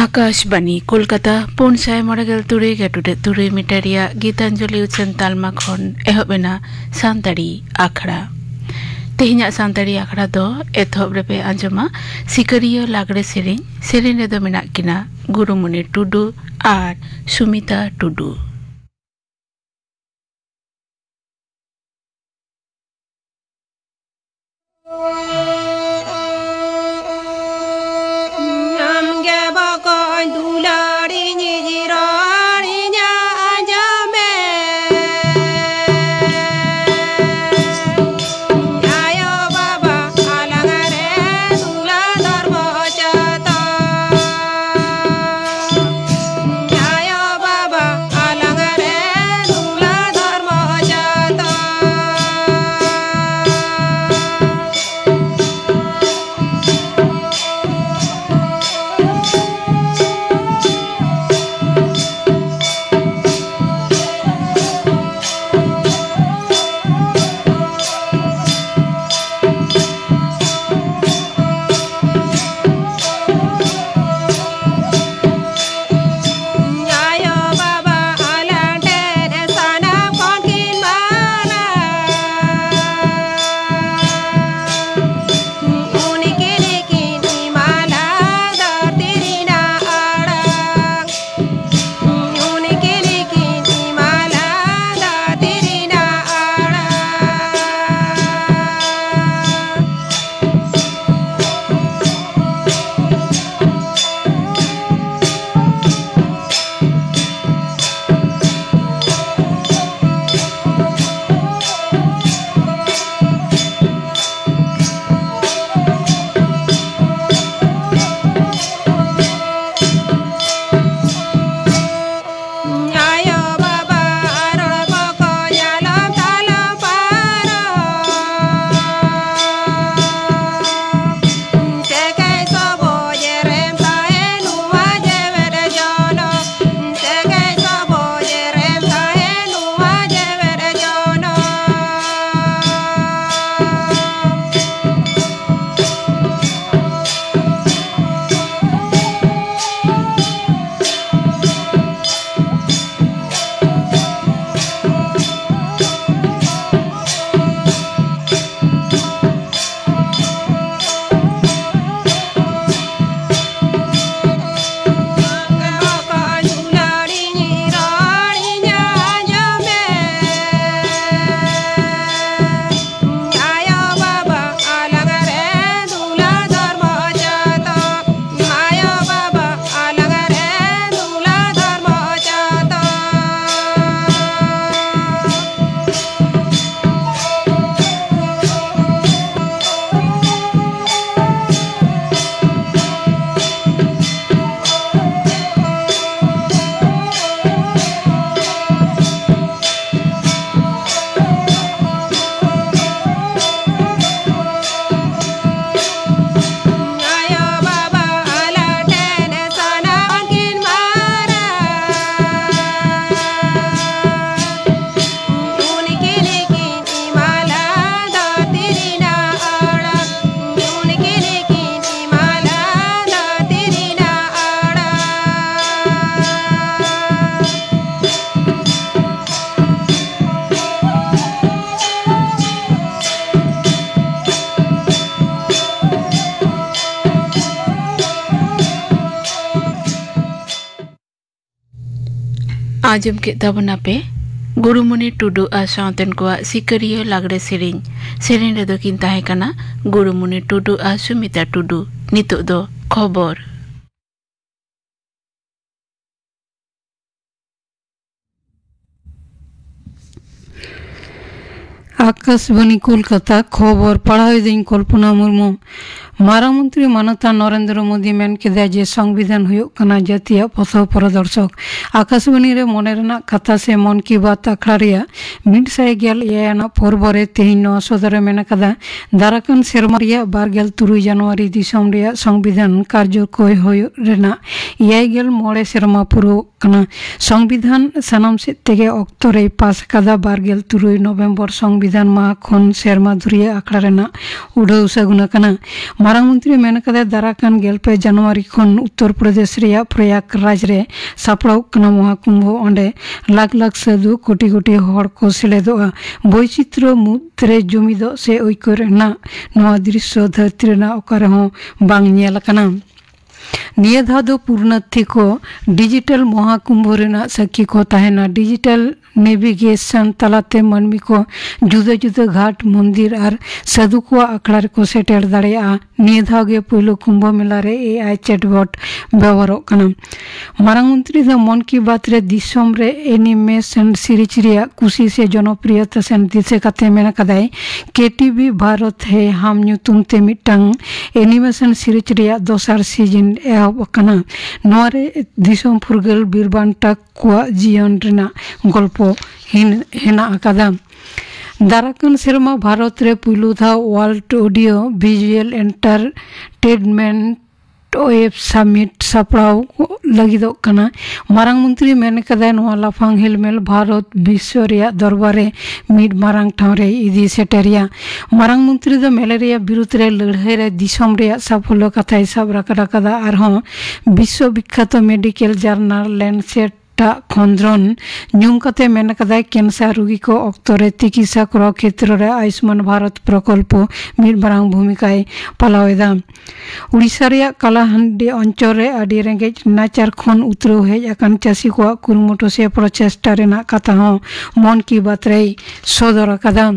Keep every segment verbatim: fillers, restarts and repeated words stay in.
ᱟᱠᱟᱥᱵᱟᱱᱤ ᱠᱳᱞᱠᱟᱛᱟ, ᱯᱩᱱ ᱥᱟᱭ ᱢᱚᱬᱮ ᱜᱮᱞ ᱛᱩᱨᱩᱭ ᱜᱮᱴᱩᱰᱮ ᱛᱩᱨᱩᱭ ᱢᱤᱴᱟᱨ ᱨᱮᱭᱟᱜ ᱜᱤᱛᱟᱧᱡᱚᱞᱤ ᱩᱪᱷᱟᱹᱱ ᱛᱟᱞᱢᱟ ᱠᱷᱚᱱ ᱮᱦᱚᱵ ᱮᱱᱟ ᱥᱟᱱᱛᱟᱲᱤ ᱟᱠᱷᱲᱟ᱾ ᱛᱮᱦᱮᱧᱟᱜ ᱥᱟᱱᱛᱟᱲᱤ ᱟᱠᱷᱲᱟ ᱫᱚ ᱮᱛᱚᱦᱚᱵ ᱨᱮᱯᱮ ᱟᱸᱡᱚᱢᱟ ᱥᱤᱠᱟᱹᱨᱤᱭᱟᱹ ᱞᱟᱜᱽᱲᱮ ᱥᱮᱨᱮᱧ᱾ ᱥᱮᱨᱮᱧ ᱨᱮᱫᱚ ᱢᱮᱱᱟᱜ ᱠᱤᱱᱟ ᱜᱩᱨᱩᱢᱩᱱᱤ ᱴᱩᱰᱩ ᱟᱨ ᱥᱩᱢᱤᱛᱟ ᱴᱩᱰᱩ᱾ ᱟᱢ ᱜᱮ ᱵᱚᱠᱚᱧ ᱫᱩᱞᱟᱹᱲᱤᱧ ᱨᱚᱲᱤᱧ ᱟᱸᱡᱚᱢ ᱢᱮ᱾ ᱟᱭᱳ ᱵᱟᱵᱟ ᱟᱞᱟᱝ ᱨᱮ ᱫᱩᱞᱟᱹᱲ ᱫᱷᱚᱨᱢᱚ ᱡᱚᱛᱚ᱾ ᱟᱭᱳ ᱵᱟᱵᱟ ᱟᱞᱟᱝ ᱨᱮ ᱫᱩᱞᱟᱹᱲ ᱫᱷᱚᱨᱢᱚ ᱡᱚᱛᱚ᱾ ᱟᱸᱡᱚᱢ ᱠᱮᱫ ᱛᱟᱵᱚᱱᱟᱯᱮ ᱜᱩᱨᱩᱢᱩᱱᱤ ᱴᱩᱰᱩ ᱟᱨ ᱥᱟᱶᱛᱮᱱ ᱠᱚᱣᱟᱜ ᱥᱤᱠᱟᱹᱨᱤᱭᱟᱹ ᱞᱟᱜᱽᱲᱮ ᱥᱮᱨᱮᱧ᱾ ᱥᱮᱨᱮᱧ ᱨᱮᱫᱚ ᱠᱤᱱ ᱛᱟᱦᱮᱸ ᱠᱟᱱᱟ ᱜᱩᱨᱩᱢᱩᱱᱤ ᱴᱩᱰᱩ ᱟᱨ ᱥᱩᱢᱤᱛᱟ ᱴᱩᱰᱩ᱾ ᱱᱤᱛᱚᱜ ᱫᱚ ᱠᱷᱚᱵᱚᱨ᱾ ᱟᱠᱟᱥᱵᱟᱱᱤ ᱠᱳᱞᱠᱟᱛᱟ, ᱠᱷᱚᱵᱚᱨ ᱯᱟᱲᱦᱟᱣ ᱮᱫᱟᱹᱧ ᱠᱚᱞᱯᱚᱱᱟ ᱢᱩᱨᱢᱩ᱾ ᱢᱟᱨᱟᱝ ᱢᱚᱱᱛᱨᱤ ᱢᱟᱱᱚᱛᱟᱱ ᱱᱚᱨᱮᱱᱫᱨᱚ ᱢᱳᱫᱤ ᱢᱮᱱ ᱠᱮᱫᱟ ᱡᱮ ᱥᱚᱝᱵᱤᱫᱷᱟᱱ ᱦᱩᱭᱩᱜ ᱠᱟᱱᱟ ᱡᱟᱹᱛᱤᱭᱟᱜ ᱯᱚᱛᱷᱚ ᱯᱚᱨᱚᱫᱚᱨᱥᱚᱠ᱾ ᱟᱠᱟᱥᱵᱟᱱᱤ ᱨᱮ ᱢᱚᱱᱮ ᱨᱮᱱᱟᱜ ᱠᱟᱛᱷᱟ ᱥᱮ ᱢᱚᱱ ᱠᱤ ᱵᱟᱛ ᱟᱠᱷᱲᱟ ᱨᱮᱭᱟᱜ ᱢᱤᱫ ᱥᱟᱭ ᱜᱮᱞ ᱮᱭᱟᱭ ᱟᱱᱟᱜ ᱯᱚᱨᱵᱚ ᱨᱮ ᱛᱮᱦᱮᱧ ᱱᱚᱣᱟ ᱥᱚᱫᱚᱨ ᱮ ᱢᱮᱱ ᱟᱠᱟᱫᱟ, ᱫᱟᱨᱟᱠᱟᱱ ᱥᱮᱨᱢᱟ ᱨᱮᱭᱟᱜ ᱵᱟᱨ ᱜᱮᱞ ᱛᱩᱨᱩᱭ ᱡᱟᱱᱩᱣᱟᱨᱤ ᱫᱤᱥᱚᱢ ᱨᱮᱭᱟᱜ ᱥᱚᱝᱵᱤᱫᱷᱟᱱ ᱠᱟᱨᱡᱚᱠᱚᱭ ᱦᱩᱭᱩᱜ ᱨᱮᱱᱟᱜ ᱮᱭᱟᱭ ᱜᱮᱞ ᱢᱚᱬᱮ ᱥᱮᱨᱢᱟ ᱯᱩᱨᱟᱹᱣ ᱠᱟᱱᱟ᱾ ᱥᱚᱝᱵᱤᱫᱷᱟᱱ ᱥᱟᱱᱟᱢ ᱥᱮᱫ ᱛᱮᱜᱮ ᱚᱠᱛᱚ ᱨᱮᱭ ᱯᱟᱥ ᱟᱠᱟᱫᱟ᱾ ᱵᱟᱨ ᱜᱮᱞ ᱛᱩᱨᱩᱭ ᱱᱚᱵᱷᱮᱢᱵᱚᱨ ᱥᱚᱝᱵᱤᱫᱷᱟᱱ ᱢᱟᱦᱟ ᱠᱷᱚᱱ ᱥᱮᱨᱢᱟ ᱫᱷᱩᱨᱤᱭᱟᱹ ᱟᱠᱷᱲᱟ ᱨᱮᱱᱟᱜ ᱩᱰᱷᱟᱹᱣ ᱥᱟᱹᱜᱩᱱ ᱟᱠᱟᱱᱟ᱾ ᱢᱟᱨᱟᱝ ᱢᱚᱱᱛᱨᱤ ᱢᱮᱱ ᱟᱠᱟᱫᱟ, ᱫᱟᱨᱟ ᱠᱟᱱ ᱜᱮᱞ ᱯᱮ ᱡᱟᱱᱩᱣᱟᱨᱤ ᱠᱷᱚᱱ ᱩᱛᱛᱚᱨ ᱯᱨᱚᱫᱮᱥ ᱨᱮᱭᱟᱜ ᱯᱨᱚᱭᱟᱜᱽᱨᱟᱡᱽ ᱨᱮ ᱥᱟᱯᱲᱟᱣ ᱠᱟᱱᱟ ᱢᱚᱦᱟ ᱠᱩᱢᱵᱷᱚ᱾ ᱚᱸᱰᱮ ᱞᱟᱠᱷ ᱞᱟᱠᱷ ᱥᱟᱹᱫᱷᱩ, ᱠᱳᱴᱤ ᱠᱳᱴᱤ ᱦᱚᱲ ᱠᱚ ᱥᱮᱞᱮᱫᱚᱜᱼᱟ᱾ ᱵᱳᱭᱪᱤᱛᱨᱚ ᱢᱩᱫᱽᱨᱮ ᱡᱩᱢᱤᱫᱚᱜ ᱥᱮ ᱟᱹᱭᱠᱟᱹᱣ ᱨᱮᱱᱟᱜ ᱱᱚᱣᱟ ᱫᱨᱤᱥᱥᱚ ᱫᱷᱟᱹᱨᱛᱤ ᱨᱮᱱᱟᱜ ᱚᱠᱟ ᱨᱮᱦᱚᱸ ᱵᱟᱝ ᱧᱮᱞ ᱟᱠᱟᱱᱟ᱾ ᱱᱤᱭᱟᱹ ᱫᱷᱟᱣ ᱫᱚ ᱯᱩᱨᱱᱟᱨᱛᱷᱤ ᱠᱚ ᱰᱤᱡᱤᱴᱟᱞ ᱢᱚᱦᱟᱠᱩᱢᱵᱷᱚ ᱨᱮᱱᱟᱜ ᱥᱟᱹᱠᱷᱤ ᱠᱚ ᱛᱟᱦᱮᱱᱟ᱾ ᱰᱤᱡᱤᱴᱟᱞ ᱱᱮᱵᱷᱤᱜᱮᱥᱚᱱ ᱛᱟᱞᱟᱛᱮ ᱢᱟᱹᱱᱢᱤ ᱠᱚ ᱡᱩᱫᱟᱹ ᱡᱩᱫᱟᱹ ᱜᱷᱟᱴ, ᱢᱚᱱᱫᱤᱨ ᱟᱨ ᱥᱟᱹᱫᱷᱩ ᱠᱚᱣᱟᱜ ᱟᱠᱷᱲᱟ ᱨᱮᱠᱚ ᱥᱮᱴᱮᱨ ᱫᱟᱲᱮᱭᱟᱜᱼᱟ᱾ ᱱᱤᱭᱟᱹ ᱫᱷᱟᱣ ᱜᱮ ᱯᱩᱭᱞᱩ ᱠᱩᱢᱵᱷᱚ ᱢᱮᱞᱟ ᱨᱮ ᱮ ᱟᱭ ᱪᱮᱴᱵᱚᱴ ᱵᱮᱣᱦᱟᱨᱚᱜ ᱠᱟᱱᱟ᱾ ᱢᱟᱨᱟᱝ ᱢᱚᱱᱛᱨᱤ ᱫᱚ ᱢᱚᱱ ᱠᱤ ᱵᱟᱛ ᱨᱮ ᱫᱤᱥᱚᱢ ᱨᱮ ᱮᱱᱤᱢᱮᱥᱚᱱ ᱥᱤᱨᱤᱡᱽ ᱨᱮᱭᱟᱜ ᱠᱩᱥᱤ ᱥᱮ ᱡᱚᱱᱚᱯᱨᱤᱭᱚᱛᱟ ᱥᱮᱱ ᱫᱤᱥᱟᱹ ᱠᱟᱛᱮ ᱢᱮᱱ ᱟᱠᱟᱫᱟᱭ, ᱠᱮ ᱴᱤ ᱵᱷᱤ ᱵᱷᱟᱨᱚᱛ ᱦᱮ ᱦᱟᱢ ᱧᱩᱛᱩᱢ ᱛᱮ ᱢᱤᱫᱴᱟᱝ ᱮᱱᱤᱢᱮᱥᱚᱱ ᱥᱤᱨᱤᱡᱽ ᱨᱮᱭᱟᱜ ᱫᱚᱥᱟᱨ ᱥᱤᱡᱤᱱ ᱮᱦᱚᱵ ᱟᱠᱟᱱᱟ᱾ ᱱᱚᱣᱟ ᱨᱮ ᱫᱤᱥᱚᱢ ᱯᱷᱩᱨᱜᱟᱹᱞ ᱵᱤᱨ ᱵᱟᱱᱴᱟ ᱠᱚᱣᱟᱜ ᱡᱤᱭᱚᱱ ᱨᱮᱱᱟᱜ ᱜᱚᱞᱯᱚ ᱦᱮᱱ-, ᱦᱮᱱᱟᱜ ᱟᱠᱟᱫᱟ᱾ ᱫᱟᱨᱟᱠᱟᱱ ᱥᱮᱨᱢᱟ ᱵᱷᱟᱨᱚᱛ ᱨᱮ ᱯᱩᱭᱞᱩ ᱫᱷᱟᱣ ᱣᱟᱨᱞᱰ ᱚᱰᱤᱭᱳ ᱵᱷᱤᱡᱩᱭᱟᱞ ᱮᱱᱴᱟᱨᱴᱮᱱᱢᱮᱱᱴ ᱳᱭᱮᱵ ᱥᱟᱢᱤᱴ ᱥᱟᱯᱲᱟᱣ ᱞᱟᱹᱜᱤᱫᱚᱜ ᱠᱟᱱᱟ᱾ ᱢᱟᱨᱟᱝ ᱢᱚᱱᱛᱨᱤ ᱢᱮᱱ ᱟᱠᱟᱫᱟᱭ, ᱱᱚᱣᱟ ᱞᱟᱯᱷᱟᱝ ᱦᱮᱞᱢᱮᱞ ᱵᱷᱟᱨᱚᱛ ᱵᱤᱥᱥᱚ ᱨᱮᱭᱟᱜ ᱫᱚᱨᱵᱟᱨ ᱨᱮ ᱢᱤᱫ ᱢᱟᱨᱟᱝ ᱴᱷᱟᱶ ᱨᱮ ᱤᱫᱤ ᱥᱮᱴᱮᱨᱮᱭᱟ᱾ ᱢᱟᱨᱟᱝ ᱢᱚᱱᱛᱨᱤ ᱫᱚ ᱢᱮᱞᱮᱨᱤᱭᱟ ᱵᱤᱨᱩᱫᱽ ᱨᱮ ᱞᱟᱹᱲᱦᱟᱹᱭ ᱨᱮ ᱫᱤᱥᱚᱢ ᱨᱮᱭᱟᱜ ᱥᱟᱯᱷᱚᱞᱞᱚ ᱠᱟᱛᱷᱟᱭ ᱥᱟᱵ ᱨᱟᱠᱟᱵ ᱟᱠᱟᱫᱟ᱾ ᱟᱨᱦᱚᱸ ᱵᱤᱥᱥᱚ ᱵᱤᱠᱠᱷᱟᱛᱚ ᱢᱮᱰᱤᱠᱮᱞ ᱡᱟᱨᱱᱟᱞ ᱞᱮᱱᱥᱮᱴ ᱮᱴᱟᱜ ᱠᱷᱚᱸᱫᱽᱨᱚᱱ ᱧᱩᱢ ᱠᱟᱛᱮ ᱢᱮᱱ ᱟᱠᱟᱫᱟᱭ, ᱠᱮᱱᱥᱟᱨ ᱨᱩᱜᱤ ᱠᱚ ᱚᱠᱛᱚ ᱨᱮ ᱛᱤᱠᱤᱥᱟ ᱠᱚᱨᱟᱣ ᱠᱷᱮᱛᱨᱚ ᱨᱮ ᱟᱭᱩᱥᱢᱟᱱ ᱵᱷᱟᱨᱚᱛ ᱯᱨᱚᱠᱚᱞᱯᱚ ᱢᱤᱫ ᱢᱟᱨᱟᱝ ᱵᱷᱩᱢᱤᱠᱟᱭ ᱯᱟᱞᱟᱣ ᱮᱫᱟ᱾ ᱩᱲᱤᱥᱥᱟ ᱨᱮᱭᱟᱜ ᱠᱟᱞᱟᱦᱟᱱᱰᱤ ᱚᱧᱪᱚᱞ ᱨᱮ ᱟᱹᱰᱤ ᱨᱮᱸᱜᱮᱡ ᱱᱟᱪᱟᱨ ᱠᱷᱚᱱ ᱩᱛᱨᱟᱹᱣ ᱦᱮᱡ ᱟᱠᱟᱱ ᱪᱟᱹᱥᱤ ᱠᱚᱣᱟᱜ ᱠᱩᱨᱩᱢᱩᱴᱩ ᱥᱮ ᱯᱨᱚᱪᱮᱥᱴᱟ ᱨᱮᱱᱟᱜ ᱠᱟᱛᱷᱟ ᱦᱚᱸ ᱢᱚᱱ ᱠᱤ ᱵᱟᱛ ᱨᱮᱭ ᱥᱚᱫᱚᱨ ᱟᱠᱟᱫᱟ᱾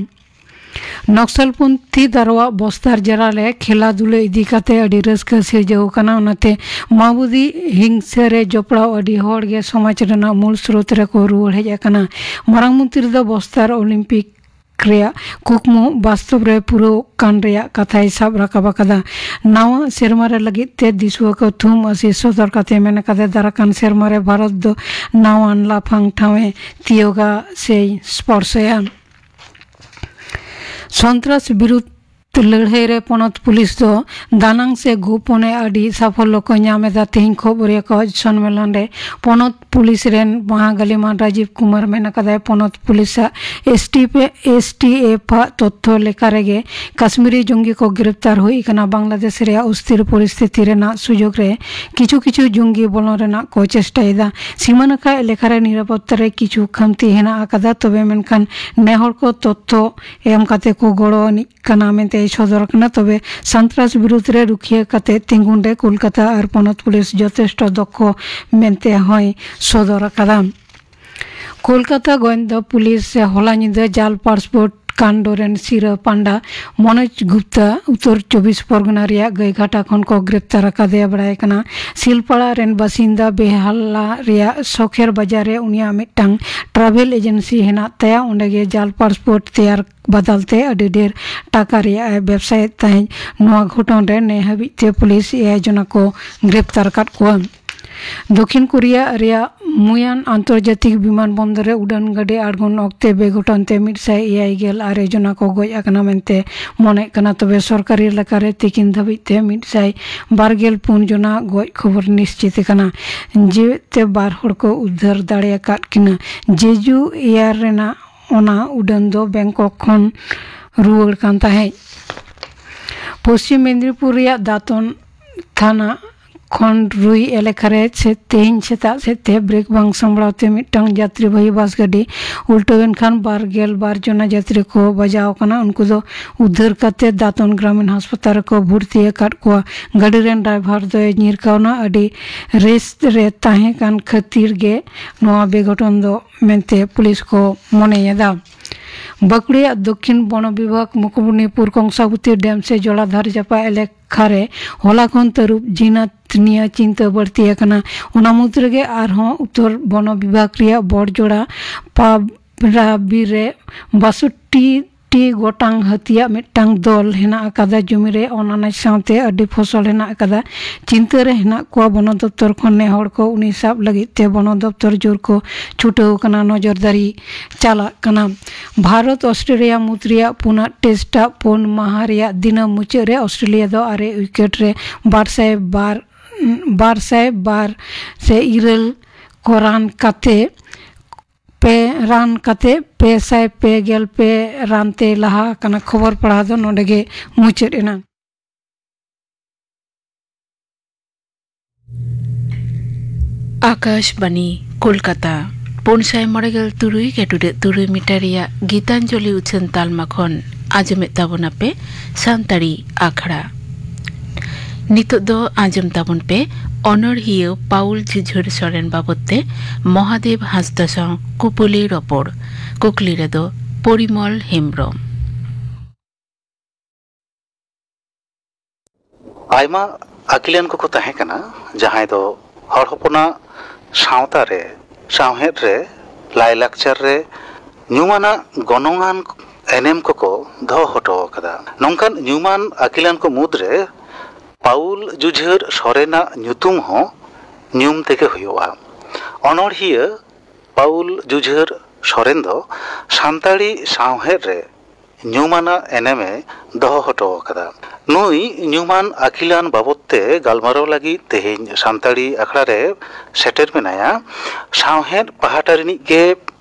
ᱱᱚᱠᱥᱟᱞᱯᱚᱱᱛᱷᱤ ᱫᱟᱨᱣᱟ ᱵᱚᱥᱛᱟᱨ ᱡᱮᱞᱟ ᱨᱮ ᱠᱷᱮᱞᱟ ᱫᱷᱩᱞᱟᱹ ᱤᱫᱤ ᱠᱟᱛᱮ ᱟᱹᱰᱤ ᱨᱟᱹᱥᱠᱟᱹ ᱥᱤᱨᱡᱟᱹᱣ ᱟᱠᱟᱱᱟ᱾ ᱚᱱᱟᱛᱮ ᱢᱟᱣᱵᱟᱫᱤ ᱦᱤᱝᱥᱟᱹ ᱨᱮ ᱡᱚᱯᱲᱟᱣ ᱟᱹᱰᱤ ᱦᱚᱲ ᱜᱮ ᱥᱚᱢᱟᱡᱽ ᱨᱮᱱᱟᱜ ᱢᱩᱞ ᱥᱨᱳᱛ ᱨᱮᱠᱚ ᱨᱩᱣᱟᱹᱲ ᱦᱮᱡ ᱟᱠᱟᱱᱟ᱾ ᱢᱟᱨᱟᱝ ᱢᱚᱱᱛᱨᱤ ᱫᱚ ᱵᱚᱥᱛᱟᱨ ᱚᱞᱤᱢᱯᱤᱠ ᱨᱮᱭᱟᱜ ᱠᱩᱠᱢᱩ ᱵᱟᱥᱛᱚᱵ ᱨᱮ ᱯᱩᱨᱟᱹᱣ ᱠᱟᱱ ᱨᱮᱭᱟᱜ ᱠᱟᱛᱷᱟᱭ ᱥᱟᱵ ᱨᱟᱠᱟᱵ ᱟᱠᱟᱫᱟ᱾ ᱱᱟᱣᱟ ᱥᱮᱨᱢᱟ ᱨᱮ ᱞᱟᱹᱜᱤᱫ ᱛᱮ ᱫᱤᱥᱩᱣᱟᱹ ᱠᱚ ᱛᱷᱩᱢ ᱟᱹᱥᱤᱥ ᱥᱚᱫᱚᱨ ᱠᱟᱛᱮ ᱢᱮᱱ ᱟᱠᱟᱫᱟ, ᱫᱟᱨᱟᱠᱟᱱ ᱥᱮᱨᱢᱟ ᱨᱮ ᱵᱷᱟᱨᱚᱛ ᱫᱚ ᱱᱟᱣᱟᱱ ᱞᱟᱯᱷᱟᱝ ᱴᱷᱟᱶ ᱮ ᱛᱤᱭᱳᱜᱟ ᱥᱮᱭ ᱥᱯᱚᱨᱥᱚᱭᱟ᱾ ᱥᱚᱱᱛᱨᱟᱥ ᱵᱤᱨᱩᱫᱷ ᱞᱟᱹᱲᱦᱟᱹᱭ ᱨᱮ ᱯᱚᱱᱚᱛ ᱯᱩᱞᱤᱥ ᱫᱚ ᱫᱟᱱᱟᱝ ᱥᱮ ᱜᱳᱯᱚᱱᱮ ᱟᱹᱰᱤ ᱥᱟᱯᱷᱚᱞᱞᱚ ᱠᱚ ᱧᱟᱢ ᱮᱫᱟ᱾ ᱛᱮᱦᱮᱧ ᱠᱷᱚᱵᱚᱨᱤᱭᱟᱹ ᱠᱚᱣᱟᱜ ᱥᱚᱱᱢᱮᱞᱚᱱ ᱨᱮ ᱯᱚᱱᱚᱛ ᱯᱩᱞᱤᱥ ᱨᱮᱱ ᱢᱟᱦᱟᱜᱟᱞᱤᱢᱟᱱ ᱨᱟᱡᱤᱵᱽ ᱠᱩᱢᱟᱨ ᱢᱮᱱ ᱟᱠᱟᱫᱟᱭ, ᱯᱚᱱᱚᱛ ᱯᱩᱞᱤᱥᱟᱜ S T P, S T F ᱟᱜ ᱛᱚᱛᱛᱷᱚ ᱞᱮᱠᱟ ᱨᱮᱜᱮ ᱠᱟᱥᱢᱤᱨᱤ ᱡᱚᱝᱜᱤ ᱠᱚ ᱜᱨᱮᱯᱛᱟᱨ ᱦᱩᱭ ᱟᱠᱟᱱᱟ᱾ ᱵᱟᱝᱞᱟᱫᱮᱥ ᱨᱮᱭᱟᱜ ᱚᱥᱛᱷᱤᱨ ᱯᱚᱨᱤᱥᱛᱷᱤᱛᱤ ᱨᱮᱱᱟᱜ ᱥᱩᱡᱳᱜᱽ ᱨᱮ ᱠᱤᱪᱷᱩ ᱠᱤᱪᱷᱩ ᱡᱚᱝᱜᱤ ᱵᱚᱞᱚᱱ ᱨᱮᱱᱟᱜ ᱠᱚ ᱪᱮᱥᱴᱟᱭᱮᱫᱟ᱾ ᱥᱤᱢᱟᱹ ᱱᱟᱠᱷᱟ ᱮᱞᱟᱠᱟ ᱨᱮ ᱱᱤᱨᱟᱯᱚᱛᱛᱟ ᱨᱮ ᱠᱤᱪᱷᱩ ᱠᱷᱟᱢᱛᱤ ᱦᱮᱱᱟᱜ ᱟᱠᱟᱫᱟ, ᱛᱚᱵᱮ ᱢᱮᱱᱠᱷᱟᱱ ᱱᱮᱦᱚᱲ ᱠᱚ ᱛᱚᱛᱛᱷᱚ ᱮᱢ ᱠᱟᱛᱮ ᱠᱚ ᱜᱚᱲᱚ ᱟᱹᱱᱤᱡ ᱠᱟᱱᱟ ᱢᱮᱱᱛᱮᱭ ᱥᱚᱫᱚᱨ ᱟᱠᱟᱱᱟ᱾ ᱛᱚᱵᱮ ᱥᱟᱱᱛᱨᱟᱥ ᱵᱤᱨᱩᱫᱷ ᱨᱮ ᱨᱩᱠᱷᱤᱭᱟᱹ ᱠᱟᱛᱮ ᱛᱤᱸᱜᱩᱱ ᱨᱮ ᱠᱳᱞᱠᱟᱛᱟ ᱟᱨ ᱯᱚᱱᱚᱛ ᱯᱩᱞᱤᱥ ᱡᱚᱛᱷᱮᱥᱴᱚ ᱫᱚᱠᱷᱚ ᱢᱮᱱᱛᱮ ᱦᱚᱸᱭ ᱥᱚᱫᱚᱨ ᱟᱠᱟᱫᱟ᱾ ᱠᱳᱞᱠᱟᱛᱟ ᱜᱚᱭᱮᱱᱫᱟ ᱯᱩᱞᱤᱥ ᱦᱚᱞᱟ ᱧᱤᱫᱟᱹ ᱡᱟᱞ ᱯᱟᱥᱯᱳᱨᱴ ᱠᱟᱱᱰ ᱨᱮᱱ ᱥᱤᱨᱟᱹ ᱯᱟᱱᱰᱟ ᱢᱚᱱᱳᱡᱽ ᱜᱩᱯᱛᱟ ᱩᱛᱛᱚᱨ ᱪᱚᱵᱵᱤᱥ ᱯᱚᱨᱜᱚᱱᱟ ᱨᱮᱭᱟᱜ ᱜᱟᱹᱭᱜᱷᱟᱴᱟ ᱠᱷᱚᱱ ᱠᱚ ᱜᱨᱮᱯᱛᱟᱨ ᱟᱠᱟᱫᱮᱭᱟ᱾ ᱵᱟᱲᱟᱭ ᱠᱟᱱᱟ, ᱥᱤᱞᱯᱟᱲᱟ ᱨᱮᱱ ᱵᱟᱥᱤᱱᱫᱟ ᱵᱮᱦᱟᱞᱟ ᱨᱮᱭᱟᱜ ᱥᱚᱠᱷᱮᱨ ᱵᱟᱡᱟᱨ ᱨᱮ ᱩᱱᱤᱭᱟᱜ ᱢᱤᱫᱴᱟᱝ ᱴᱨᱟᱵᱷᱮᱞ ᱮᱡᱮᱱᱥᱤ ᱦᱮᱱᱟᱜ ᱛᱟᱭᱟ᱾ ᱚᱸᱰᱮ ᱜᱮ ᱡᱟᱞ ᱯᱟᱥᱯᱳᱨᱴ ᱛᱮᱭᱟᱨ ᱵᱟᱫᱟᱞ ᱛᱮ ᱟᱹᱰᱤ ᱰᱷᱮᱨ ᱴᱟᱠᱟ ᱨᱮᱭᱟᱜ ᱮ ᱵᱮᱵᱥᱟᱭᱮᱫ ᱛᱟᱦᱮᱸᱫ᱾ ᱱᱚᱣᱟ ᱜᱷᱚᱴᱚᱱ ᱨᱮ ᱱᱮ ᱦᱟᱹᱵᱤᱡ ᱛᱮ ᱯᱩᱞᱤᱥ ᱮᱭᱟᱭ ᱡᱚᱱᱟ ᱠᱚ ᱜᱨᱮᱯᱛᱟᱨ ᱟᱠᱟᱫ ᱠᱚᱣᱟ᱾ ᱫᱚᱠᱷᱤᱱ ᱠᱳᱨᱤᱭᱟ ᱨᱮᱭᱟᱜ ᱢᱩᱭᱟᱱ ᱟᱱᱛᱚᱨᱡᱟᱛᱤᱠ ᱵᱤᱢᱟᱱ ᱵᱚᱱᱫᱚᱨ ᱨᱮ ᱩᱰᱟᱹᱱ ᱜᱟᱹᱰᱤ ᱟᱬᱜᱚᱱ ᱚᱠᱛᱮ ᱵᱮᱜᱷᱚᱴᱚᱱ ᱛᱮ ᱢᱤᱫ ᱥᱟᱭ ᱮᱭᱟᱭ ᱜᱮᱞ ᱟᱨᱮ ᱡᱚᱱᱟ ᱠᱚ ᱜᱚᱡ ᱟᱠᱟᱱᱟ ᱢᱮᱱᱛᱮ ᱢᱚᱱᱮᱜ ᱠᱟᱱᱟ᱾ ᱛᱚᱵᱮ ᱥᱚᱨᱠᱟᱨᱤ ᱮᱞᱟᱠᱟ ᱨᱮ ᱛᱤᱠᱤᱱ ᱫᱷᱟᱹᱵᱤᱡ ᱛᱮ ᱢᱤᱫ ᱥᱟᱭ ᱵᱟᱨ ᱜᱮᱞ ᱯᱩᱱ ᱡᱚᱱᱟ ᱜᱚᱡ ᱠᱷᱚᱵᱚᱨ ᱱᱤᱥᱪᱤᱛ ᱟᱠᱟᱱᱟ᱾ ᱡᱤᱣᱮᱫ ᱛᱮ ᱵᱟᱨ ᱦᱚᱲ ᱠᱚ ᱩᱫᱽᱫᱷᱟᱹᱨ ᱫᱟᱲᱮ ᱟᱠᱟᱫ ᱠᱤᱱᱟ᱾ ᱡᱮᱡᱩ ᱮᱭᱟᱨ ᱨᱮᱱᱟᱜ ᱚᱱᱟ ᱩᱰᱟᱹᱱ ᱫᱚ ᱵᱮᱝᱠᱚᱠ ᱠᱷᱚᱱ ᱨᱩᱣᱟᱹᱲ ᱠᱟᱱ ᱛᱟᱦᱮᱸᱫ᱾ ᱯᱚᱥᱪᱤᱢ ᱢᱮᱫᱽᱱᱤᱯᱩᱨ ᱨᱮᱭᱟᱜ ᱫᱟᱛᱚᱱ ᱛᱷᱟᱱᱟ ᱠᱷᱚᱱᱰᱨᱩᱭ ᱮᱞᱟᱠᱟ ᱨᱮ ᱥᱮ-, ᱛᱮᱦᱮᱧ ᱥᱮᱛᱟᱜ ᱥᱮᱫ ᱛᱮ ᱵᱨᱮᱠ ᱵᱟᱝ ᱥᱟᱢᱵᱲᱟᱣ ᱛᱮ ᱢᱤᱫᱴᱟᱝ ᱡᱟᱛᱨᱤ ᱵᱟᱦᱤ ᱵᱟᱥ ᱜᱟᱹᱰᱤ ᱩᱞᱴᱟᱹᱣ ᱮᱱ ᱠᱷᱟᱱ ᱵᱟᱨ ᱜᱮᱞ ᱵᱟᱨ ᱡᱚᱱᱟ ᱡᱟᱛᱨᱤ ᱠᱚ ᱵᱟᱡᱟᱣ ᱟᱠᱟᱱᱟ᱾ ᱩᱱᱠᱩ ᱫᱚ ᱩᱫᱷᱟᱹᱨ ᱠᱟᱛᱮ ᱫᱟᱛᱚᱱ ᱜᱨᱟᱢᱤᱱ ᱦᱟᱥᱯᱟᱛᱟᱞ ᱨᱮᱠᱚ ᱵᱷᱚᱨᱛᱤ ᱟᱠᱟᱫ ᱠᱚᱣᱟ᱾ ᱜᱟᱹᱰᱤ ᱨᱮᱱ ᱰᱨᱟᱭᱵᱷᱟᱨ ᱫᱚᱭ ᱧᱤᱨ ᱠᱟᱣᱱᱟ᱾ ᱟᱹᱰᱤ ᱨᱮᱥ ᱨᱮ ᱛᱟᱦᱮᱸ ᱠᱟᱱ ᱠᱷᱟᱹᱛᱤᱨ ᱜᱮ ᱱᱚᱣᱟ ᱵᱮᱜᱷᱚᱴᱚᱱ ᱫᱚ ᱢᱮᱱᱛᱮ ᱯᱩᱞᱤᱥ ᱠᱚ ᱢᱚᱱᱮᱭᱮᱫᱟ᱾ ᱵᱟᱸᱠᱩᱲᱟᱭᱟᱜ ᱫᱚᱠᱠᱷᱤᱱ ᱵᱚᱱᱚ ᱵᱤᱵᱷᱟᱜᱽ ᱢᱩᱠᱩᱴᱢᱚᱱᱤᱯᱩᱨ ᱠᱚᱝᱥᱟᱵᱚᱛᱤ ᱰᱮᱢ ᱥᱮ ᱡᱚᱞᱟᱫᱷᱟᱨ ᱡᱟᱯᱟᱜ ᱮᱞᱟᱠᱟ ᱨᱮ ᱦᱚᱞᱟ ᱠᱷᱚᱱ ᱛᱟᱹᱨᱩᱵ ᱡᱤᱱᱟᱛ ᱱᱤᱭᱟᱹ ᱪᱤᱱᱛᱟᱹ ᱵᱟᱹᱲᱛᱤ ᱟᱠᱟᱱᱟ᱾ ᱚᱱᱟ ᱢᱩᱫᱽ ᱨᱮᱜᱮ ᱟᱨᱦᱚᱸ ᱩᱛᱛᱚᱨ ᱵᱚᱱᱚ ᱵᱤᱵᱷᱟᱜᱽ ᱨᱮᱭᱟᱜ ᱵᱚᱲᱡᱚᱲᱟ ᱯᱟᱵᱨᱟ ᱵᱤᱨ ᱨᱮ ᱵᱟᱥᱚᱴᱴᱤ ᱴᱤ ᱜᱚᱴᱟᱝ ᱦᱟᱹᱛᱤᱭᱟᱜ ᱢᱤᱫᱴᱟᱝ ᱫᱚᱞ ᱦᱮᱱᱟᱜ ᱟᱠᱟᱫᱟ᱾ ᱡᱚᱢᱤ ᱨᱮ ᱚᱱ ᱟᱱᱟᱡ ᱥᱟᱶᱛᱮ ᱟᱹᱰᱤ ᱯᱷᱚᱥᱚᱞ ᱦᱮᱱᱟᱜ ᱟᱠᱟᱫᱟ᱾ ᱪᱤᱱᱛᱟᱹ ᱨᱮ ᱦᱮᱱᱟᱜ ᱠᱚᱣᱟ ᱵᱚᱱᱚ ᱫᱚᱯᱛᱚᱨ ᱠᱷᱚᱱ ᱱᱮ ᱦᱚᱲ ᱠᱚ᱾ ᱩᱱᱤ ᱥᱟᱵ ᱞᱟᱹᱜᱤᱫ ᱛᱮ ᱵᱚᱱᱚ ᱫᱚᱯᱛᱚᱨ ᱡᱳᱨ ᱠᱚ ᱪᱷᱩᱴᱟᱹᱣ ᱟᱠᱟᱱᱟ᱾ ᱱᱚᱡᱚᱨᱫᱟᱨᱤ ᱪᱟᱞᱟᱜ ᱠᱟᱱᱟ᱾ ᱵᱷᱟᱨᱚᱛ ᱚᱥᱴᱨᱮᱞᱤᱭᱟ ᱢᱩᱫᱽ ᱨᱮᱭᱟᱜ ᱯᱩᱱᱟᱜ ᱴᱮᱥᱴ ᱟᱜ ᱯᱩᱱ ᱢᱟᱦᱟ ᱨᱮᱭᱟᱜ ᱫᱤᱱᱟᱹᱢ ᱢᱩᱪᱟᱹᱫ ᱨᱮ ᱚᱥᱴᱨᱮᱞᱤᱭᱟ ᱫᱚ ᱟᱨᱮ ᱩᱭᱠᱮᱴ ᱨᱮ ᱵᱟᱨ ᱥᱟᱭ ᱵᱟᱨ, ᱵᱟᱨ ᱥᱟᱭ ᱵᱟᱨ ᱥᱮ ᱤᱨᱟᱹᱞ ᱠᱚ ᱨᱟᱱ ᱠᱟᱛᱮ ᱯᱮ ᱨᱟᱱ ᱠᱟᱛᱮ ᱯᱮ ᱥᱟᱭ ᱯᱮ ᱜᱮᱞ ᱯᱮ ᱨᱟᱱ ᱛᱮ ᱞᱟᱦᱟ ᱟᱠᱟᱱᱟ᱾ ᱠᱷᱚᱵᱚᱨ ᱯᱟᱲᱦᱟᱣ ᱫᱚ ᱱᱚᱰᱮ ᱜᱮ ᱢᱩᱪᱟᱹᱫ ᱮᱱᱟ᱾ ᱟᱠᱟᱥᱵᱟᱱᱤ ᱠᱳᱞᱠᱟᱛᱟ, ᱯᱩᱱ ᱥᱟᱭ ᱢᱚᱬᱮ ᱜᱮᱞ ᱛᱩᱨᱩᱭ ᱜᱮᱴᱩᱰᱮ ᱛᱩᱨᱩᱭ ᱢᱤᱴᱟᱨ ᱨᱮᱭᱟᱜ ᱜᱤᱛᱟᱧᱡᱚᱞᱤ ᱩᱪᱷᱟᱹᱱ ᱛᱟᱞᱢᱟ ᱠᱷᱚᱱ ᱟᱸᱡᱚᱢᱮᱫ ᱛᱟᱵᱚᱱᱟᱯᱮ ᱥᱟᱱᱛᱟᱲᱤ ᱟᱠᱷᱲᱟ᱾ ᱱᱤᱛᱚᱜ ᱫᱚ ᱟᱸᱡᱚᱢ ᱛᱟᱵᱚᱱ ᱯᱮ ᱚᱱᱚᱬᱦᱤᱭᱟᱹ ᱯᱟᱣᱩᱞ ᱡᱷᱤᱡᱷᱟᱹᱲ ᱥᱚᱨᱮᱱ ᱵᱟᱵᱚᱫ ᱛᱮ ᱢᱚᱦᱟᱫᱮᱵ ᱦᱟᱸᱥᱫᱟ ᱥᱟᱶ ᱠᱩᱯᱩᱞᱤ ᱨᱚᱯᱚᱲ᱾ ᱠᱩᱠᱞᱤ ᱨᱮᱫᱚ ᱯᱚᱨᱤᱢᱚᱞ ᱦᱮᱢᱵᱽᱨᱚᱢ᱾ ᱟᱭᱢᱟ ᱟᱹᱠᱤᱞᱟᱱ ᱠᱚᱠᱚ ᱛᱟᱦᱮᱸ ᱠᱟᱱᱟ, ᱡᱟᱦᱟᱸᱭ ᱫᱚ ᱦᱚᱲ ᱦᱚᱯᱚᱱᱟᱜ ᱥᱟᱶᱛᱟ ᱨᱮ, ᱥᱟᱶᱦᱮᱫ ᱨᱮ, ᱞᱟᱭᱼᱞᱟᱠᱪᱟᱨ ᱨᱮ ᱧᱩᱢᱟᱱᱟᱜ ᱜᱚᱱᱚᱝᱟᱱ ᱮᱱᱮᱢ ᱠᱚᱠᱚ ᱫᱚᱦᱚ ᱦᱚᱴᱚ ᱟᱠᱟᱫᱟ᱾ ᱱᱚᱝᱠᱟᱱ ᱧᱩᱢᱟᱱ ᱟᱹᱠᱤᱞᱟᱱ ᱠᱚ ᱢᱩᱫᱽᱨᱮ ᱯᱟᱣᱩᱞ ᱡᱩᱡᱷᱟᱹᱨ ᱥᱚᱨᱮᱱᱟᱜ ᱧᱩᱛᱩᱢ ᱦᱚᱸ ᱧᱩᱢ ᱛᱮᱜᱮ ᱦᱩᱭᱩᱜᱼᱟ᱾ ᱚᱱᱚᱬᱦᱤᱭᱟᱹ ᱯᱟᱣᱩᱞ ᱡᱩᱡᱷᱟᱹᱨ ᱥᱚᱨᱮᱱ ᱫᱚ ᱥᱟᱱᱛᱟᱲᱤ ᱥᱟᱶᱦᱮᱫ ᱨᱮ ᱧᱩᱢᱟᱱᱟᱜ ᱮᱱᱮᱢᱮ ᱫᱚᱦᱚ ᱦᱚᱴᱚ ᱟᱠᱟᱫᱟ᱾ ᱱᱩᱭ ᱧᱩᱢᱟᱱ ᱟᱹᱠᱤᱞᱟᱱ ᱵᱟᱵᱚᱫ ᱛᱮ ᱜᱟᱞᱢᱟᱨᱟᱣ ᱞᱟᱹᱜᱤᱫ ᱛᱮᱦᱮᱧ ᱥᱟᱱᱛᱟᱲᱤ ᱟᱠᱷᱲᱟ ᱨᱮ ᱥᱮᱴᱮᱨ ᱢᱮᱱᱟᱭᱟ ᱥᱟᱶᱦᱮᱫ ᱯᱟᱦᱴᱟ ᱨᱤᱱᱤᱡ ᱜᱮ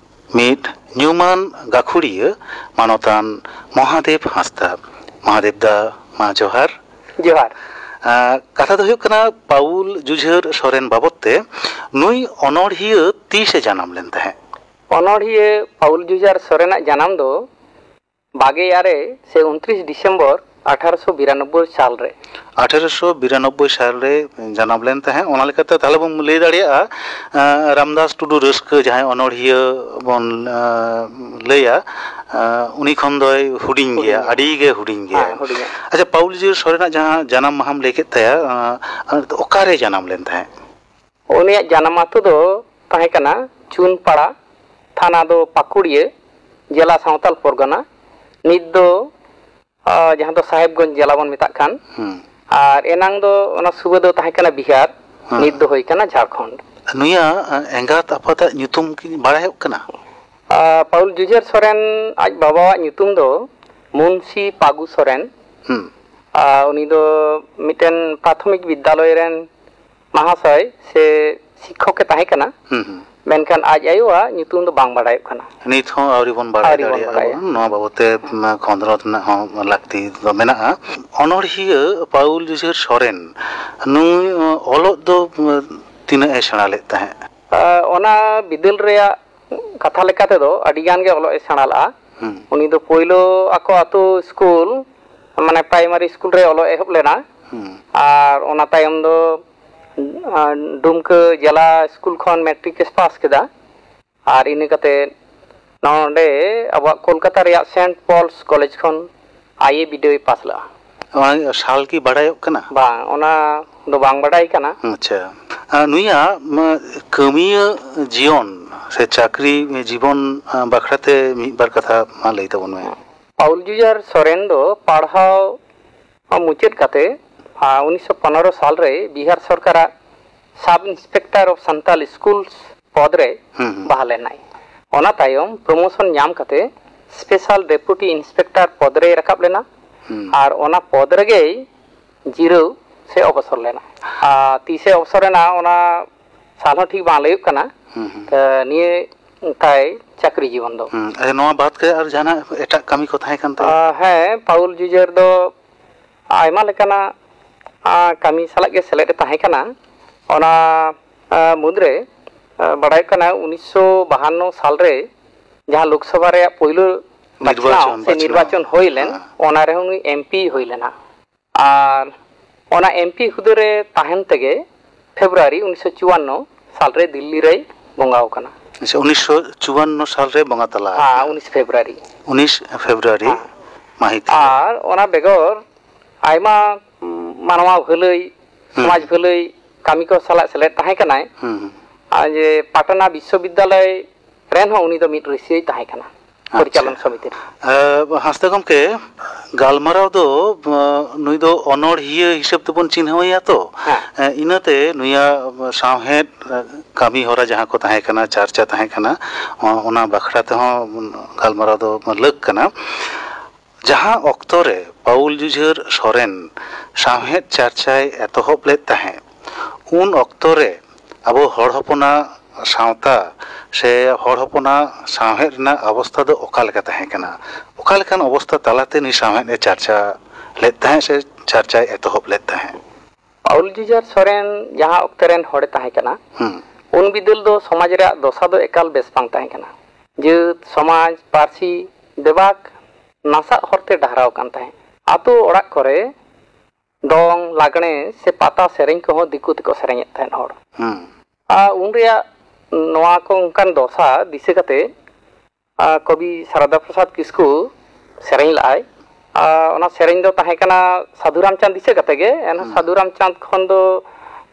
ᱢᱤᱫ ᱧᱩᱢᱟᱱ ᱜᱟᱹᱠᱷᱩᱲᱤᱭᱟᱹ ᱢᱟᱱᱚᱛᱟᱱ ᱢᱚᱦᱟᱫᱮᱵ ᱦᱟᱸᱥᱫᱟ᱾ ᱢᱚᱦᱟᱫᱮᱵ ᱫᱟ, ᱢᱟ ᱡᱚᱦᱟᱨ᱾ ᱡᱚᱦᱟᱨ᱾ ᱟᱨ ᱠᱟᱛᱷᱟ ᱫᱚ ᱦᱩᱭᱩᱜ ᱠᱟᱱᱟ, ᱯᱟᱣᱩᱞ ᱡᱩᱡᱷᱟᱹᱨ ᱥᱚᱨᱮᱱ ᱵᱟᱵᱚᱫ ᱛᱮ, ᱱᱩᱭ ᱚᱱᱚᱬᱦᱤᱭᱟᱹ ᱛᱤᱥᱮ ᱡᱟᱱᱟᱢ ᱞᱮᱱ ᱛᱟᱦᱮᱸᱫ? ᱚᱱᱚᱬᱦᱤᱭᱟᱹ ᱯᱟᱣᱩᱞ ᱡᱩᱡᱷᱟᱹᱨ ᱥᱚᱨᱮᱱᱟᱜ ᱡᱟᱱᱟᱢ ᱫᱚ ᱵᱟᱜᱮ ᱟᱨᱮ ᱥᱮ ᱩᱱᱛᱨᱤᱥ ᱰᱤᱥᱮᱢᱵᱚᱨ ᱟᱴᱷᱟᱨᱚᱥᱚ ᱵᱤᱨᱟᱱᱚᱵᱵᱳᱭ ᱥᱟᱞ ᱨᱮ᱾ ᱟᱴᱷᱟᱨᱚᱥᱚ ᱵᱤᱨᱟᱱᱚᱵᱵᱳᱭ ᱥᱟᱞ ᱨᱮ ᱡᱟᱱᱟᱢ ᱞᱮᱱ ᱛᱟᱦᱮᱸᱫ᱾ ᱚᱱᱟ ᱞᱮᱠᱟᱛᱮ ᱛᱟᱦᱞᱮ ᱵᱚᱱ ᱞᱟᱹᱭ ᱫᱟᱲᱮᱭᱟᱜᱼᱟ, ᱟᱸ, ᱨᱟᱢᱫᱟᱥ ᱴᱩᱰᱩ ᱨᱟᱹᱥᱠᱟᱹ, ᱡᱟᱦᱟᱸᱭ ᱚᱱᱚᱬᱦᱤᱭᱟᱹ ᱵᱚᱱ, ᱟᱸ, ᱞᱟᱹᱭᱟ, ᱟᱸ, ᱩᱱᱤ ᱠᱷᱚᱱ ᱫᱚᱭ ᱦᱩᱰᱤᱧ ᱜᱮᱭᱟ, ᱦᱩᱰᱤᱧᱟ᱾ ᱟᱹᱰᱤ ᱜᱮ ᱦᱩᱰᱤᱧ ᱜᱮᱭᱟ᱾ ᱦᱮᱸ, ᱦᱩᱰᱤᱧᱟ᱾ ᱟᱪᱪᱷᱟ, ᱯᱟᱣᱩᱞ ᱡᱩᱡᱷᱟᱹᱨ ᱥᱚᱨᱮᱱᱟᱜ ᱡᱟᱦᱟᱸ ᱡᱟᱱᱟᱢ ᱢᱟᱦᱟᱢ ᱞᱟᱹᱭ ᱠᱮᱫ ᱛᱟᱭᱟ, ᱟᱸ, ᱚᱠᱟᱨᱮ ᱡᱟᱱᱟᱢ ᱞᱮᱱ ᱛᱟᱦᱮᱸᱫ? ᱩᱱᱤᱭᱟᱜ ᱡᱟᱱᱟᱢ ᱟᱹᱛᱩ ᱫᱚ ᱛᱟᱦᱮᱸ ᱠᱟᱱᱟ ᱪᱩᱱᱯᱟᱲᱟ, ᱛᱷᱟᱱᱟ ᱫᱚ ᱯᱟᱹᱠᱩᱲᱤᱭᱟᱹ, ᱡᱮᱞᱟ ᱥᱟᱶᱛᱟᱞ ᱯᱚᱨᱜᱚᱱᱟ᱾ ᱱᱤᱛ ᱫᱚ, ᱟ, ᱡᱟᱦᱟᱸ ᱫᱚ ᱥᱟᱦᱮᱵᱽᱜᱚᱸᱡᱽ ᱡᱮᱞᱟ ᱵᱚᱱ ᱢᱮᱛᱟᱜ ᱠᱟᱱ᱾ ᱦᱩᱸ᱾ ᱟᱨ ᱮᱱᱟᱝ ᱫᱚ ᱚᱱᱟ ᱥᱩᱵᱟᱹ ᱫᱚ ᱛᱟᱦᱮᱸ ᱠᱟᱱᱟ ᱵᱤᱦᱟᱨ, ᱦᱮᱸ᱾ ᱱᱤᱛ ᱫᱚ ᱦᱩᱭ ᱠᱟᱱᱟ ᱡᱷᱟᱲᱠᱷᱚᱸᱰ᱾ ᱱᱩᱭᱟᱜ, ᱟ, ᱮᱸᱜᱟᱛ ᱟᱯᱟᱛᱟᱜ ᱧᱩᱛᱩᱢ ᱠᱤ ᱵᱟᱲᱟᱭᱚᱜ ᱠᱟᱱᱟ? ᱟ, ᱯᱟᱣᱩᱞ ᱡᱩᱡᱷᱟᱹᱨ ᱥᱚᱨᱮᱱ ᱟᱡ ᱵᱟᱵᱟᱣᱟᱜ ᱧᱩᱛᱩᱢ ᱫᱚ ᱢᱩᱱᱥᱤ ᱯᱟᱹᱜᱩ ᱥᱚᱨᱮᱱ᱾ ᱦᱩᱸ᱾ ᱟ, ᱩᱱᱤ ᱫᱚ ᱢᱤᱫᱴᱮᱱ ᱯᱨᱟᱛᱷᱚᱢᱤᱠ ᱵᱤᱫᱽᱫᱟᱞᱚᱭ ᱨᱮᱱ ᱢᱟᱦᱟᱥᱚᱭ ᱥᱮ ᱥᱤᱠᱠᱷᱚᱠ ᱮ ᱛᱟᱦᱮᱸ ᱠᱟᱱᱟ᱾ ᱦᱩᱸ, ᱦᱩᱸ᱾ ᱢᱮᱱᱠᱷᱟᱱ ᱟᱡ ᱟᱭᱳᱣᱟᱜ ᱧᱩᱛᱩᱢ ᱫᱚ ᱵᱟᱝ ᱵᱟᱲᱟᱭᱚᱜ ᱠᱟᱱᱟ᱾ ᱱᱤᱛ ᱦᱚᱸ ᱟᱹᱣᱨᱤ ᱵᱚᱱ ᱵᱟᱲᱟᱭ ᱟᱹᱣᱨᱤ ᱵᱚᱱ ᱫᱟᱲᱮᱭᱟᱜᱼᱟ ᱵᱟᱲᱟᱭᱟ᱾ ᱵᱚᱱ᱾ ᱱᱚᱣᱟ ᱵᱟᱵᱚᱛ ᱛᱮ, ᱩᱢ, ᱠᱷᱚᱸᱫᱽᱨᱚᱸᱫᱽ ᱨᱮᱱᱟᱜ ᱦᱚᱸ ᱞᱟᱹᱠᱛᱤ ᱫᱚ ᱢᱮᱱᱟᱜᱼᱟ᱾ ᱚᱱᱚᱬᱦᱤᱭᱟᱹ ᱯᱟᱣᱩᱞ ᱡᱩᱡᱷᱟᱹᱨ ᱥᱚᱨᱮᱱ ᱱᱩᱭ, ᱩᱢ, ᱚᱞᱚᱜ ᱫᱚ, ᱩᱢ, ᱛᱤᱱᱟᱹᱜ ᱮ ᱥᱮᱬᱟ ᱞᱮᱫ ᱛᱟᱦᱮᱸᱫ? ᱟ, ᱚᱱᱟ ᱵᱤᱫᱟᱹᱞ ᱨᱮᱭᱟᱜ ᱠᱟᱛᱷᱟ ᱞᱮᱠᱟ ᱛᱮᱫᱚ ᱟᱹᱰᱤ ᱜᱟᱱ ᱜᱮ ᱚᱞᱚᱜ ᱮ ᱥᱮᱬᱟ ᱞᱟᱜᱼᱟ᱾ ᱦᱩᱸ᱾ ᱩᱱᱤ ᱫᱚ ᱯᱳᱭᱞᱳ ᱟᱠᱚ ᱟᱹᱛᱩ ᱥᱠᱩᱞ, ᱢᱟᱱᱮ ᱯᱨᱟᱭᱢᱟᱨᱤ ᱥᱠᱩᱞ ᱨᱮ ᱚᱞᱚᱜ ᱮᱦᱚᱵ ᱞᱮᱱᱟ᱾ ᱦᱩᱸ᱾ ᱟᱨ ᱚᱱᱟ ᱛᱟᱭᱚᱢ ᱫᱚ, ᱟ, ᱰᱩᱢᱠᱟᱹ ᱡᱮᱞᱟ ᱥᱠᱩᱞ ᱠᱷᱚᱱ ᱢᱮᱴᱨᱤᱠ ᱮ ᱯᱟᱥ ᱠᱮᱫᱟ᱾ ᱟᱨ ᱤᱱᱟᱹ ᱠᱟᱛᱮ ᱱᱚᱰᱮ ᱟᱵᱚᱣᱟᱜ ᱠᱳᱞᱠᱟᱛᱟ ᱨᱮᱭᱟᱜ ᱥᱮᱱᱴ ᱯᱚᱞᱥ ᱠᱚᱞᱮᱡᱽ ᱠᱷᱚᱱ ᱟᱭ ᱮ ᱵᱤᱰᱟᱹᱣ ᱮ ᱯᱟᱥ ᱞᱮᱫᱼᱟ᱾ ᱚᱱᱟ ᱥᱟᱞ ᱠᱤ ᱵᱟᱲᱟᱭᱚᱜ ᱠᱟᱱᱟ? ᱵᱟᱝ, ᱚᱱᱟ ᱫᱚ ᱵᱟᱝ ᱵᱟᱰᱟᱭ ᱠᱟᱱᱟ᱾ ᱟᱪᱪᱷᱟ᱾ ᱟᱨ ᱱᱩᱭᱟᱜ, ᱢᱟ, ᱠᱟᱹᱢᱤᱭᱟᱹ ᱡᱤᱭᱚᱱ ᱥᱮ ᱪᱟᱹᱠᱨᱤ ᱡᱤᱵᱚᱱ, ᱟ, ᱵᱟᱠᱷᱨᱟ ᱛᱮ ᱢᱤᱫ ᱵᱟᱨ ᱠᱟᱛᱷᱟ ᱢᱟ ᱞᱟᱹᱭ ᱛᱟᱵᱚᱱ ᱢᱮ᱾ ᱯᱟᱣᱩᱞ ᱡᱩᱡᱷᱟᱨ ᱥᱚᱨᱮᱱ ᱫᱚ ᱯᱟᱲᱦᱟᱣ ᱢᱩᱪᱟᱹᱫ ᱠᱟᱛᱮ, ᱟ, ᱩᱱᱤᱥᱥᱚ ᱯᱚᱱᱨᱚ ᱥᱟᱞ ᱨᱮ ᱵᱤᱦᱟᱨ ᱥᱚᱨᱠᱟᱨᱟᱜ Sub Inspector of Santal Schools ᱯᱚᱫᱽ ᱨᱮ ᱦᱩᱸ, ᱦᱩᱸ᱾ ᱵᱟᱦᱟᱞ ᱮᱱᱟᱭ᱾ ᱚᱱᱟ ᱛᱟᱭᱚᱢ ᱯᱨᱚᱢᱳᱥᱚᱱ ᱧᱟᱢ ᱠᱟᱛᱮ ᱥᱯᱮᱥᱟᱞ ᱰᱮᱯᱩᱴᱤ ᱤᱱᱥᱯᱮᱠᱴᱚᱨ ᱯᱚᱫᱽ ᱨᱮᱭ ᱨᱟᱠᱟᱵ ᱞᱮᱱᱟ᱾ ᱦᱩᱸ᱾ ᱟᱨ ᱚᱱᱟ ᱯᱚᱫᱽ ᱨᱮᱜᱮᱭ ᱡᱤᱨᱟᱹᱣ ᱥᱮ ᱚᱵᱚᱥᱚᱨ ᱞᱮᱱᱟ᱾ ᱟᱨ ᱛᱤᱥᱮ ᱚᱵᱚᱥᱚᱨ ᱮᱱᱟ, ᱚᱱᱟ ᱥᱟᱞ ᱦᱚᱸ ᱴᱷᱤᱠ ᱵᱟᱝ ᱞᱟᱹᱭᱚᱜ ᱠᱟᱱᱟ᱾ ᱦᱩᱸ, ᱦᱩᱸ᱾ ᱛᱚ, ᱱᱤᱭᱟᱹ ᱛᱟᱭ ᱪᱟᱹᱠᱨᱤ ᱡᱤᱵᱚᱱ ᱫᱚ᱾ ᱦᱩᱸ᱾ ᱟᱪᱪᱷᱟ, ᱱᱚᱣᱟ ᱵᱟᱫ ᱠᱟᱛᱮ ᱟᱨ ᱡᱟᱦᱟᱱᱟᱜ ᱮᱴᱟᱜ ᱠᱟᱹᱢᱤ ᱠᱚ ᱛᱟᱦᱮᱸ ᱠᱟᱱ ᱛᱟᱭᱟ? ᱟ, ᱦᱮᱸ, ᱯᱟᱣᱩᱞ ᱡᱩᱡᱷᱟᱹᱨ ᱫᱚ ᱟᱭᱢᱟ ᱞᱮᱠᱟᱱᱟᱜ ᱟᱨ ᱠᱟᱹᱢᱤ ᱥᱟᱞᱟᱜ ᱜᱮ ᱥᱮᱞᱮᱫ ᱮ ᱛᱟᱦᱮᱸ ᱠᱟᱱᱟ᱾ ᱚᱱᱟ ᱟᱨ ᱢᱩᱫᱽᱨᱮ ᱟᱨ ᱵᱟᱲᱟᱭᱚᱜ ᱠᱟᱱᱟ, ᱩᱱᱤᱥᱥᱚ ᱵᱟᱦᱟᱱᱱᱚ ᱥᱟᱞ ᱨᱮ ᱡᱟᱦᱟᱸ ᱞᱳᱠᱥᱚᱵᱷᱟ ᱨᱮᱭᱟᱜ ᱯᱳᱭᱞᱳ ᱵᱟᱪᱷᱱᱟᱣ ᱱᱤᱨᱵᱟᱪᱚᱱ, ᱥᱮ ᱵᱟᱪᱷᱱᱟᱣ᱾ ᱱᱤᱨᱵᱟᱪᱚᱱ ᱦᱩᱭ ᱞᱮᱱ, ᱦᱮᱸ᱾ ᱚᱱᱟ ᱨᱮᱦᱚᱸ ᱩᱱᱤ ᱮᱢᱯᱤ ᱦᱩᱭ ᱞᱮᱱᱟ᱾ ᱟᱨ ᱚᱱᱟ ᱮᱢᱯᱤ ᱦᱩᱫᱟᱹ ᱨᱮ ᱛᱟᱦᱮᱱ ᱛᱮᱜᱮ ᱯᱷᱮᱵᱽᱨᱩᱣᱟᱨᱤ ᱩᱱᱤᱥᱥᱚ ᱪᱩᱣᱟᱱᱱᱚ ᱥᱟᱞ ᱨᱮ ᱫᱤᱞᱞᱤ ᱨᱮᱭ ᱵᱚᱸᱜᱟ ᱟᱠᱟᱱᱟ᱾ ᱟᱪᱪᱷᱟ, ᱩᱱᱤᱥᱥᱚ ᱪᱩᱣᱟᱱᱱᱚ ᱥᱟᱞ ᱨᱮ ᱵᱚᱸᱜᱟ ᱛᱟᱞᱟ ᱦᱮᱸ, ᱟᱠᱟᱱᱟ᱾ ᱩᱱᱤᱥ ᱯᱷᱮᱵᱽᱨᱩᱣᱟᱨᱤ᱾ ᱩᱱᱤᱥ ᱯᱷᱮᱵᱽᱨᱩᱣᱟᱨᱤ ᱦᱮᱸ᱾ ᱢᱟᱹᱦᱤᱛ ᱨᱮ᱾ ᱟᱨ ᱚᱱᱟ ᱵᱮᱜᱚᱨ ᱟᱭᱢᱟ, ᱩᱢ, ᱢᱟᱱᱣᱟ ᱵᱷᱟᱹᱞᱟᱹᱭ, ᱦᱩᱸ᱾ ᱥᱚᱢᱟᱡᱽ ᱵᱷᱟᱹᱞᱟᱹᱭ ᱠᱟᱹᱢᱤ ᱠᱚ ᱥᱟᱞᱟᱜ ᱥᱮᱞᱮᱫ ᱛᱟᱦᱮᱸ ᱠᱟᱱᱟᱭ᱾ ᱦᱩᱸ, ᱦᱩᱸ᱾ ᱟᱨ ᱡᱮ ᱯᱟᱴᱱᱟ ᱵᱤᱥᱥᱚᱵᱤᱫᱽᱫᱟᱞᱚᱭ ᱨᱮᱱ ᱦᱚᱸ ᱩᱱᱤ ᱫᱚ ᱢᱤᱫ ᱨᱟᱹᱥᱤᱭᱟᱹᱭ ᱛᱟᱦᱮᱸ ᱠᱟᱱᱟ, ᱟᱪᱪᱷᱟ᱾ ᱯᱚᱨᱤᱪᱟᱞᱚᱱ ᱥᱚᱢᱤᱛᱤ ᱨᱮ᱾ ᱮ, ᱦᱟᱸᱥᱫᱟ ᱜᱚᱢᱠᱮ, ᱜᱟᱞᱢᱟᱨᱟᱣ ᱫᱚ, ᱮ, ᱱᱩᱭ ᱫᱚ ᱚᱱᱚᱲᱦᱤᱭᱟᱹ ᱦᱤᱥᱟᱹᱵ ᱛᱮᱵᱚᱱ ᱪᱤᱱᱦᱟᱹᱣᱮᱭᱟ ᱛᱚ᱾ ᱦᱮᱸ᱾ ᱮ, ᱤᱱᱟᱹᱛᱮ ᱱᱩᱭᱟᱜ ᱥᱟᱶᱦᱮᱫ, ᱮ, ᱠᱟᱹᱢᱤ ᱦᱚᱨᱟ ᱡᱟᱦᱟᱸ ᱠᱚ ᱛᱟᱦᱮᱸ ᱠᱟᱱᱟ, ᱪᱟᱨᱪᱟ ᱛᱟᱦᱮᱸ ᱠᱟᱱᱟ, ᱚ-, ᱚᱱᱟ ᱵᱟᱠᱷᱨᱟ ᱛᱮᱦᱚᱸ ᱜᱟᱞᱢᱟᱨᱟᱣ ᱫᱚ ᱞᱟᱹᱠ ᱠᱟᱱᱟ᱾ ᱡᱟᱦᱟᱸ ᱚᱠᱛᱚ ᱨᱮ ᱯᱟᱣᱩᱞ ᱡᱩᱡᱷᱟᱹᱨ ᱥᱚᱨᱮᱱ ᱥᱟᱶᱦᱮᱫ ᱪᱟᱨᱪᱟᱭ ᱮᱛᱚᱦᱚᱵ ᱞᱮᱫ ᱛᱟᱦᱮᱸᱫ, ᱩᱱ ᱚᱠᱛᱚ ᱨᱮ ᱟᱵᱚ ᱦᱚᱲ ᱦᱚᱯᱚᱱᱟᱜ ᱥᱟᱶᱛᱟ ᱥᱮ ᱦᱚᱲ ᱦᱚᱯᱚᱱᱟᱜ ᱥᱟᱶᱦᱮᱫ ᱨᱮᱱᱟᱜ ᱚᱵᱚᱥᱛᱷᱟ ᱫᱚ ᱚᱠᱟ ᱞᱮᱠᱟ ᱛᱟᱦᱮᱸ ᱠᱟᱱᱟ? ᱚᱠᱟ ᱞᱮᱠᱟᱱ ᱚᱵᱚᱥᱛᱷᱟ ᱛᱟᱞᱟᱛᱮ ᱱᱩᱭ ᱥᱟᱶᱦᱮᱫ ᱮ ᱪᱟᱨᱪᱟ ᱞᱮᱫ ᱛᱟᱦᱮᱸᱫ ᱥᱮ ᱪᱟᱨᱪᱟᱭ ᱮᱛᱚᱦᱚᱵ ᱞᱮᱫ ᱛᱟᱦᱮᱸᱫ? ᱯᱟᱣᱩᱞ ᱡᱩᱡᱷᱟᱹᱨ ᱥᱚᱨᱮᱱ ᱡᱟᱦᱟᱸ ᱚᱠᱛᱮ ᱨᱮᱱ ᱦᱚᱲᱮ ᱛᱟᱦᱮᱸ ᱠᱟᱱᱟ, ᱦᱩᱸ᱾ ᱩᱱ ᱵᱤᱫᱟᱹᱞ ᱫᱚ ᱥᱚᱢᱟᱡᱽ ᱨᱮᱭᱟᱜ ᱫᱚᱥᱟ ᱫᱚ ᱮᱠᱟᱞ ᱵᱮᱥ ᱵᱟᱝ ᱛᱟᱦᱮᱸ ᱠᱟᱱᱟ᱾ ᱡᱟᱹᱛ, ᱥᱚᱢᱟᱡᱽ, ᱯᱟᱹᱨᱥᱤ ᱵᱮᱵᱟᱠ ᱱᱟᱥᱟᱜ ᱦᱚᱨᱛᱮ ᱰᱟᱦᱨᱟᱣ ᱠᱟᱱ ᱛᱟᱦᱮᱸᱫ᱾ ᱟᱛᱳ ᱚᱲᱟᱜ ᱠᱚᱨᱮ ᱫᱚᱝ, ᱞᱟᱜᱽᱬᱮ ᱥᱮ ᱯᱟᱛᱟ ᱥᱮᱨᱮᱧ ᱠᱚᱦᱚᱸ ᱫᱤᱠᱩ ᱛᱮᱠᱚ ᱥᱮᱨᱮᱧᱮᱫ ᱛᱟᱦᱮᱸᱫ ᱦᱚᱲ᱾ ᱦᱩᱸ᱾ ᱟᱨ ᱩᱱ ᱨᱮᱭᱟᱜ ᱱᱚᱣᱟ ᱠᱚ ᱚᱱᱠᱟᱱ ᱫᱚᱥᱟ ᱫᱤᱥᱟᱹ ᱠᱟᱛᱮ, ᱟᱨ ᱠᱚᱵᱤ ᱥᱟᱨᱚᱫᱟ ᱯᱨᱚᱥᱟᱫᱽ ᱠᱤᱥᱠᱩ ᱥᱮᱨᱮᱧ ᱞᱟᱜᱼᱟᱭ᱾ ᱟᱨ ᱚᱱᱟ ᱥᱮᱨᱮᱧ ᱫᱚ ᱛᱟᱦᱮᱸ ᱠᱟᱱᱟ ᱥᱟᱹᱫᱷᱩ ᱨᱟᱢᱪᱟᱸᱫᱽ ᱫᱤᱥᱟᱹ ᱠᱟᱛᱮ ᱜᱮ, ᱮᱱᱦᱚᱸ ᱦᱩᱸ᱾ ᱥᱟᱹᱫᱷᱩ ᱨᱟᱢᱪᱟᱸᱫᱽ ᱠᱷᱚᱱ ᱫᱚ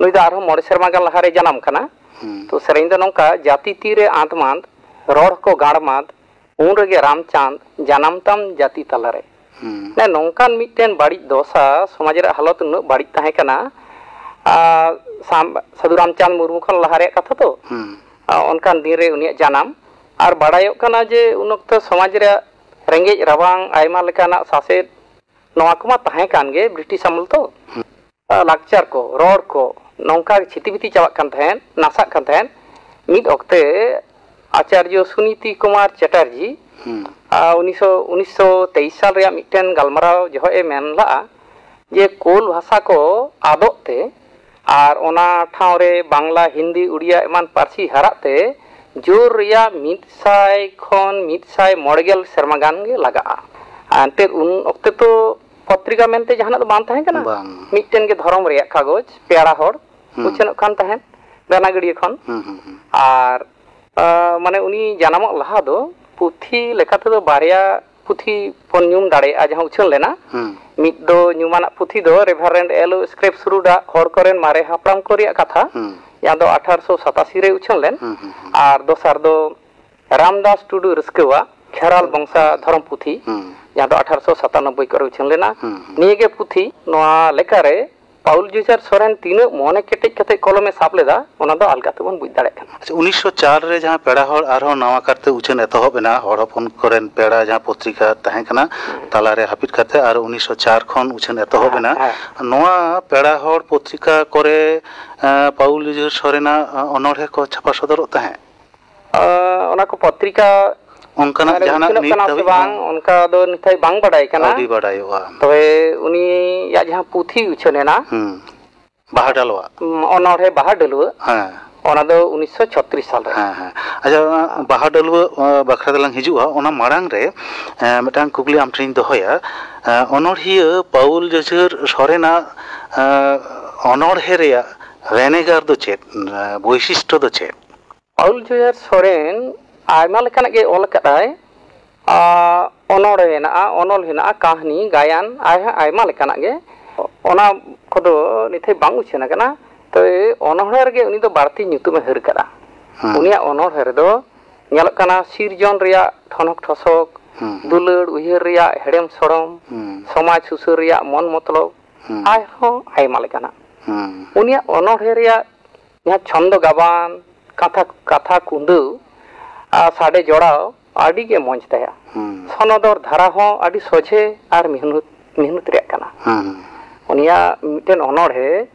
ᱱᱩᱭ ᱫᱚ ᱟᱨᱦᱚᱸ ᱢᱚᱬᱮ ᱥᱮᱨᱢᱟ ᱜᱟᱱ ᱞᱟᱦᱟᱨᱮ ᱡᱟᱱᱟᱢ ᱠᱟᱱᱟ᱾ ᱦᱩᱸ᱾ ᱛᱚ ᱥᱮᱨᱮᱧ ᱫᱚ ᱱᱚᱝᱠᱟ, ᱡᱟᱹᱛᱤ ᱛᱤᱨᱮ ᱟᱸᱫᱽ ᱢᱟᱸᱫᱽ, ᱨᱚᱲ ᱠᱚ ᱜᱟᱲ ᱢᱟᱸᱫᱽ, ᱩᱱ ᱨᱮᱜᱮ ᱨᱟᱢᱪᱟᱸᱫᱽ ᱡᱟᱱᱟᱢ ᱛᱟᱢ ᱡᱟᱹᱛᱤ ᱛᱟᱞᱟᱨᱮ᱾ ᱦᱩᱸ᱾ ᱢᱟᱱᱮ ᱱᱚᱝᱠᱟᱱ ᱢᱤᱫᱴᱮᱱ ᱵᱟᱹᱲᱤᱡ ᱫᱚᱥᱟ, ᱥᱚᱢᱟᱡᱽ ᱨᱮᱭᱟᱜ ᱦᱟᱞᱚᱛ ᱩᱱᱟᱹᱜ ᱵᱟᱹᱲᱤᱡ ᱛᱟᱦᱮᱸ ᱠᱟᱱᱟ᱾ ᱟᱨ ᱥᱟᱢ-, ᱥᱟᱹᱫᱷᱩ ᱨᱟᱢᱪᱟᱸᱫᱽ ᱢᱩᱨᱢᱩ ᱠᱷᱚᱱ ᱞᱟᱦᱟ ᱨᱮᱭᱟᱜ ᱠᱟᱛᱷᱟ ᱛᱚ᱾ ᱦᱩᱸ᱾ ᱟᱨ ᱚᱱᱠᱟᱱ ᱫᱤᱱ ᱨᱮ ᱩᱱᱤᱭᱟᱜ ᱡᱟᱱᱟᱢ᱾ ᱟᱨ ᱵᱟᱲᱟᱭᱚᱜ ᱠᱟᱱᱟ ᱡᱮ ᱩᱱ ᱚᱠᱛᱚ ᱥᱚᱢᱟᱡᱽ ᱨᱮᱭᱟᱜ ᱨᱮᱸᱜᱮᱡ ᱨᱟᱵᱟᱝ, ᱟᱭᱢᱟ ᱞᱮᱠᱟᱱᱟᱜ ᱥᱟᱥᱮᱛ, ᱱᱚᱣᱟ ᱠᱚᱢᱟ ᱛᱟᱦᱮᱸ ᱠᱟᱱ ᱜᱮ ᱵᱨᱤᱴᱤᱥ ᱟᱢᱚᱞ ᱛᱚ᱾ ᱦᱩᱸ᱾ ᱟᱨ ᱞᱟᱠᱪᱟᱨ ᱠᱚ, ᱨᱚᱲ ᱠᱚ ᱱᱚᱝᱠᱟ ᱪᱷᱤᱛᱤ ᱵᱤᱛᱤ ᱪᱟᱵᱟᱜ ᱠᱟᱱ ᱛᱟᱦᱮᱸᱫ, ᱱᱟᱥᱟᱜ ᱠᱟᱱ ᱛᱟᱦᱮᱸᱫ᱾ ᱢᱤᱫ ᱚᱠᱛᱮ ᱟᱪᱟᱨᱡᱚ ᱥᱩᱱᱤᱛᱤ ᱠᱩᱢᱟᱨ ᱪᱮᱴᱟᱨᱡᱤ, ᱦᱩᱸ᱾ ᱟᱨ ᱩᱱᱤᱥᱥᱚ, ᱩᱱᱤᱥᱥᱚ ᱛᱮᱭᱤᱥ ᱥᱟᱞ ᱨᱮᱭᱟᱜ ᱢᱤᱫᱴᱮᱱ ᱜᱟᱞᱢᱟᱨᱟᱣ ᱡᱚᱦᱚᱜ ᱮ ᱢᱮᱱ ᱞᱟᱜᱼᱟ, ᱡᱮ ᱠᱳᱞ ᱵᱷᱟᱥᱟ ᱠᱚ ᱟᱫᱚᱜ ᱛᱮ ᱟᱨ ᱚᱱᱟ ᱴᱷᱟᱶ ᱨᱮ ᱵᱟᱝᱞᱟ, ᱦᱤᱱᱫᱤ, ᱩᱲᱤᱭᱟ ᱮᱢᱟᱱ ᱯᱟᱹᱨᱥᱤ ᱦᱟᱨᱟᱜ ᱛᱮ ᱡᱳᱨ ᱨᱮᱭᱟᱜ ᱢᱤᱫ ᱥᱟᱭ ᱠᱷᱚᱱ ᱢᱤᱫ ᱥᱟᱭ ᱢᱚᱬᱮ ᱜᱮᱞ ᱥᱮᱨᱢᱟ ᱜᱟᱱ ᱜᱮ ᱞᱟᱜᱟᱜᱼᱟ᱾ ᱮᱱᱛᱮᱫ ᱩᱱ ᱚᱠᱛᱮ ᱛᱚ ᱯᱚᱛᱨᱤᱠᱟ ᱢᱮᱱᱛᱮ ᱡᱟᱦᱟᱱᱟᱜ ᱫᱚ ᱵᱟᱝ ᱛᱟᱦᱮᱸ ᱠᱟᱱᱟ᱾ ᱵᱟᱝ᱾ ᱢᱤᱫᱴᱮᱱ ᱜᱮ ᱫᱷᱚᱨᱚᱢ ᱨᱮᱭᱟᱜ ᱠᱟᱜᱚᱡᱽ, ᱯᱮᱲᱟ ᱦᱚᱲ, ᱦᱩᱸ᱾ ᱩᱪᱷᱟᱹᱱᱚᱜ ᱠᱟᱱ ᱛᱟᱦᱮᱸᱫ ᱵᱮᱱᱟᱜᱟᱹᱲᱤᱭᱟᱹ ᱠᱷᱚᱱ᱾ ᱦᱩᱸ, ᱦᱩᱸ, ᱦᱩᱸ᱾ ᱟᱨ ᱟ, ᱢᱟᱱᱮ ᱩᱱᱤ ᱡᱟᱱᱟᱢᱚᱜ ᱞᱟᱦᱟ ᱫᱚ ᱯᱩᱛᱷᱤ ᱞᱮᱠᱟ ᱛᱮᱫᱚ ᱵᱟᱨᱭᱟ ᱯᱩᱛᱷᱤ ᱵᱚᱱ ᱧᱩᱢ ᱫᱟᱲᱮᱭᱟᱜᱼᱟ ᱡᱟᱦᱟᱸ ᱩᱪᱷᱟᱹᱱ ᱞᱮᱱᱟ᱾ ᱦᱩᱸ᱾ ᱢᱤᱫ ᱫᱚ ᱧᱩᱢᱟᱱᱟᱜ ᱯᱩᱛᱷᱤ ᱫᱚ ᱨᱮᱵᱷᱟᱨᱮᱱᱰ ᱮᱞ ᱳ ᱥᱠᱨᱮᱯ ᱥᱩᱨᱩᱰᱟᱜ ᱦᱚᱲ ᱠᱚᱨᱮᱱ ᱢᱟᱨᱮ ᱦᱟᱯᱲᱟᱢ ᱠᱚ ᱨᱮᱭᱟᱜ ᱠᱟᱛᱷᱟ, ᱦᱩᱸ᱾ ᱡᱟᱦᱟᱸ ᱫᱚ ᱟᱴᱷᱟᱨᱚᱥᱚ ᱥᱟᱛᱟᱥᱤ ᱨᱮ ᱩᱪᱷᱟᱹᱱ ᱞᱮᱱ᱾ ᱦᱩᱸ, ᱦᱩᱸ, ᱦᱩᱸ᱾ ᱟᱨ ᱫᱚᱥᱟᱨ ᱫᱚ ᱨᱟᱢᱫᱟᱥ ᱴᱩᱰᱩ ᱨᱟᱹᱥᱠᱟᱹᱣᱟᱜ ᱠᱷᱮᱨᱣᱟᱞ ᱵᱚᱝᱥᱟ ᱫᱷᱚᱨᱚᱢ ᱯᱩᱛᱷᱤ, ᱦᱩᱸ᱾ ᱡᱟᱦᱟᱸ ᱫᱚ ᱟᱴᱷᱟᱨᱚᱥᱚ ᱥᱟᱛᱟᱱᱚᱵᱵᱳᱭ ᱠᱚᱨᱮ ᱩᱪᱷᱟᱹᱱ ᱞᱮᱱᱟ᱾ ᱦᱩᱸ, ᱦᱩᱸ᱾ ᱱᱤᱭᱟᱹ ᱜᱮ ᱯᱩᱛᱷᱤ ᱱᱚᱣᱟ ᱞᱮᱠᱟᱨᱮ ᱯᱟᱣᱩᱞ ᱡᱩᱡᱟᱨ ᱥᱚᱨᱮᱱ ᱛᱤᱱᱟᱹᱜ ᱢᱚᱱᱮ ᱠᱮᱴᱮᱡ ᱠᱟᱛᱮ ᱠᱚᱞᱚᱢᱮ ᱥᱟᱵ ᱞᱮᱫᱟ, ᱚᱱᱟ ᱫᱚ ᱟᱞᱜᱟ ᱛᱮᱵᱚᱱ ᱵᱩᱡᱽ ᱫᱟᱲᱮᱭᱟᱜ ᱠᱟᱱᱟ᱾ ᱟᱪᱪᱷᱟ, ᱩᱱᱤᱥᱥᱚ ᱪᱟᱨ ᱨᱮ ᱡᱟᱦᱟᱸ ᱯᱮᱲᱟ ᱦᱚᱲ ᱟᱨᱦᱚᱸ ᱱᱟᱣᱟ ᱠᱟᱨᱛᱮ ᱩᱪᱷᱟᱹᱱ ᱮᱛᱚᱦᱚᱵ ᱮᱱᱟ, ᱦᱚᱲ ᱦᱚᱯᱚᱱ ᱠᱚᱨᱮᱱ ᱯᱮᱲᱟ ᱡᱟᱦᱟᱸ ᱯᱚᱛᱨᱤᱠᱟ ᱛᱟᱦᱮᱸ ᱠᱟᱱᱟ, ᱦᱩᱸ᱾ ᱛᱟᱞᱟᱨᱮ ᱦᱟᱹᱯᱤᱫ ᱠᱟᱛᱮ ᱟᱨ ᱩᱱᱤᱥᱥᱚ ᱪᱟᱨ ᱠᱷᱚᱱ ᱩᱪᱷᱟᱹᱱ ᱮᱛᱚᱦᱚᱵ ᱮᱱᱟ᱾ ᱦᱮᱸ᱾ ᱱᱚᱣᱟ ᱯᱮᱲᱟ ᱦᱚᱲ ᱯᱚᱛᱨᱤᱠᱟ ᱠᱚᱨᱮ, ᱮᱸ, ᱯᱟᱣᱩᱞ ᱡᱩᱡᱟᱨ ᱥᱚᱨᱮᱱᱟᱜ, ᱮᱸ, ᱚᱱᱚᱬᱦᱮ ᱠᱚ ᱪᱷᱟᱯᱟ ᱥᱚᱫᱚᱨᱚᱜ ᱛᱟᱦᱮᱸᱫ? ᱟᱸ, ᱚᱱᱟ ᱠᱚ ᱯᱚᱛᱨᱤᱠᱟ ᱚᱱᱠᱟᱱᱟᱜ ᱢᱟᱱᱮ ᱡᱟᱦᱟᱱᱟᱜ ᱩᱪᱷᱟᱹᱱᱚᱜ ᱱᱤᱛ ᱠᱟᱱᱟ ᱥᱮ ᱫᱷᱟᱹᱵᱤᱡ ᱵᱟᱝ, ᱦᱚᱸ ᱚᱱᱠᱟ ᱫᱚ ᱱᱤᱛ ᱫᱷᱟᱹᱵᱤᱡ ᱵᱟᱝ ᱵᱟᱰᱟᱭ ᱠᱟᱱᱟ᱾ ᱟᱹᱣᱨᱤ ᱵᱟᱰᱟᱭᱚᱜᱼᱟ᱾ ᱛᱚᱵᱮ ᱩᱱᱤᱭᱟᱜ ᱡᱟᱦᱟᱸ ᱯᱩᱛᱷᱤ ᱩᱪᱷᱟᱹᱱ ᱮᱱᱟ, ᱦᱩᱸ᱾ ᱵᱟᱦᱟ ᱰᱟᱹᱞᱣᱟᱜ᱾ ᱩᱸ, ᱚᱱᱚᱬᱦᱮ ᱵᱟᱦᱟ ᱰᱟᱹᱞᱣᱟᱹᱜ, ᱦᱮᱸ᱾ ᱚᱱᱟ ᱫᱚ ᱩᱱᱤᱥᱥᱚ ᱪᱷᱚᱛᱨᱤᱥ ᱥᱟᱞ ᱨᱮ᱾ ᱦᱮᱸ, ᱦᱮᱸ᱾ ᱟᱪᱪᱷᱟ, ᱚᱱᱟ ᱵᱟᱦᱟ ᱰᱟᱹᱞᱣᱟᱹᱜ, ᱚ, ᱵᱟᱠᱷᱨᱟ ᱛᱮᱞᱟᱝ ᱦᱤᱡᱩᱜᱼᱟ᱾ ᱚᱱᱟ ᱢᱟᱲᱟᱝ ᱨᱮ, ᱮᱸ, ᱢᱤᱫᱴᱟᱝ ᱠᱩᱠᱞᱤ ᱟᱢ ᱴᱷᱮᱱᱤᱧ ᱫᱚᱦᱚᱭᱟ᱾ ᱮᱸ, ᱚᱱᱚᱬᱦᱤᱭᱟᱹ ᱯᱟᱣᱩᱞ ᱡᱚᱡᱷᱚᱨ ᱥᱚᱨᱮᱱᱟᱜ, ᱮᱸ, ᱚᱱᱚᱬᱦᱮ ᱨᱮᱭᱟᱜ ᱵᱷᱮᱱᱮᱜᱟᱨ ᱫᱚ ᱪᱮᱫ? ᱮᱸ, ᱵᱳᱭᱥᱤᱥᱴᱚ ᱫᱚ ᱪᱮᱫ? ᱯᱟᱣᱩᱞ ᱡᱚᱡᱷᱚᱨ ᱥᱚᱨᱮᱱ ᱟᱭᱢᱟ ᱞᱮᱠᱟᱱᱟᱜ ᱜᱮ ᱚᱞ ᱟᱠᱟᱫᱟᱭ᱾ ᱟ, ᱚᱱᱚᱬᱦᱮ ᱦᱮᱱᱟᱜᱼᱟ, ᱚᱱᱚᱞ ᱦᱮᱱᱟᱜᱼᱟ, ᱠᱟᱹᱦᱱᱤ, ᱜᱟᱭᱟᱱ, ᱟᱭ-, ᱟᱭᱢᱟ ᱞᱮᱠᱟᱱᱟᱜ ᱜᱮ᱾ ᱚᱱᱟ ᱠᱚᱫᱚ ᱱᱤᱛ ᱦᱟᱹᱵᱤᱡ ᱵᱟᱝ ᱩᱪᱷᱟᱹᱱ ᱟᱠᱟᱱᱟ᱾ ᱛᱚ, ᱚᱱᱚᱬᱦᱮ ᱨᱮᱜᱮ ᱩᱱᱤ ᱫᱚ ᱵᱟᱹᱲᱛᱤ ᱧᱩᱛᱩᱢᱮ ᱦᱟᱹᱨ ᱠᱟᱫᱟ᱾ ᱦᱮᱸ᱾ ᱩᱱᱤᱭᱟᱜ ᱚᱱᱚᱬᱦᱮ ᱨᱮᱫᱚ ᱧᱮᱞᱚᱜ ᱠᱟᱱᱟ ᱥᱤᱨᱡᱚᱱ ᱨᱮᱭᱟᱜ ᱴᱷᱚᱱᱚᱠ ᱴᱷᱚᱥᱚᱠ, ᱦᱮᱸ, ᱦᱮᱸ᱾ ᱫᱩᱞᱟᱹᱲ ᱩᱭᱦᱟᱹᱨ ᱨᱮᱭᱟᱜ ᱦᱮᱲᱮᱢ ᱥᱚᱲᱚᱢ, ᱦᱮᱸ᱾ ᱥᱚᱢᱟᱡᱽ ᱥᱩᱥᱟᱹᱨ ᱨᱮᱭᱟᱜ ᱢᱚᱱ ᱢᱚᱛᱞᱚᱵ, ᱦᱮᱸ᱾ ᱟᱨᱦᱚᱸ ᱟᱭᱢᱟ ᱞᱮᱠᱟᱱᱟᱜ᱾ ᱦᱮᱸ᱾ ᱩᱱᱤᱭᱟᱜ ᱚᱱᱚᱬᱦᱮ ᱨᱮᱭᱟᱜ ᱡᱟᱦᱟᱸ ᱪᱷᱚᱱᱫᱚ ᱜᱟᱵᱟᱱ, ᱠᱟᱛᱷᱟ, ᱠᱟᱛᱷᱟ ᱠᱩᱸᱫᱟᱹᱣ ᱟᱨ ᱥᱟᱰᱮ ᱡᱚᱲᱟᱣ ᱟᱹᱰᱤ ᱜᱮ ᱢᱚᱡᱽ ᱛᱟᱭᱟ᱾ ᱦᱩᱸ᱾ ᱥᱚᱱᱚᱫᱚᱨ ᱫᱷᱟᱨᱟ ᱦᱚᱸ ᱟᱹᱰᱤ ᱥᱚᱡᱷᱮ ᱟᱨ ᱢᱤᱦᱱᱩᱛ, ᱢᱤᱦᱱᱩᱛ ᱨᱮᱭᱟᱜ ᱠᱟᱱᱟ᱾ ᱦᱩᱸ᱾ ᱩᱱᱤᱭᱟᱜ ᱢᱤᱫᱴᱮᱱ ᱚᱱᱚᱬᱦᱮ,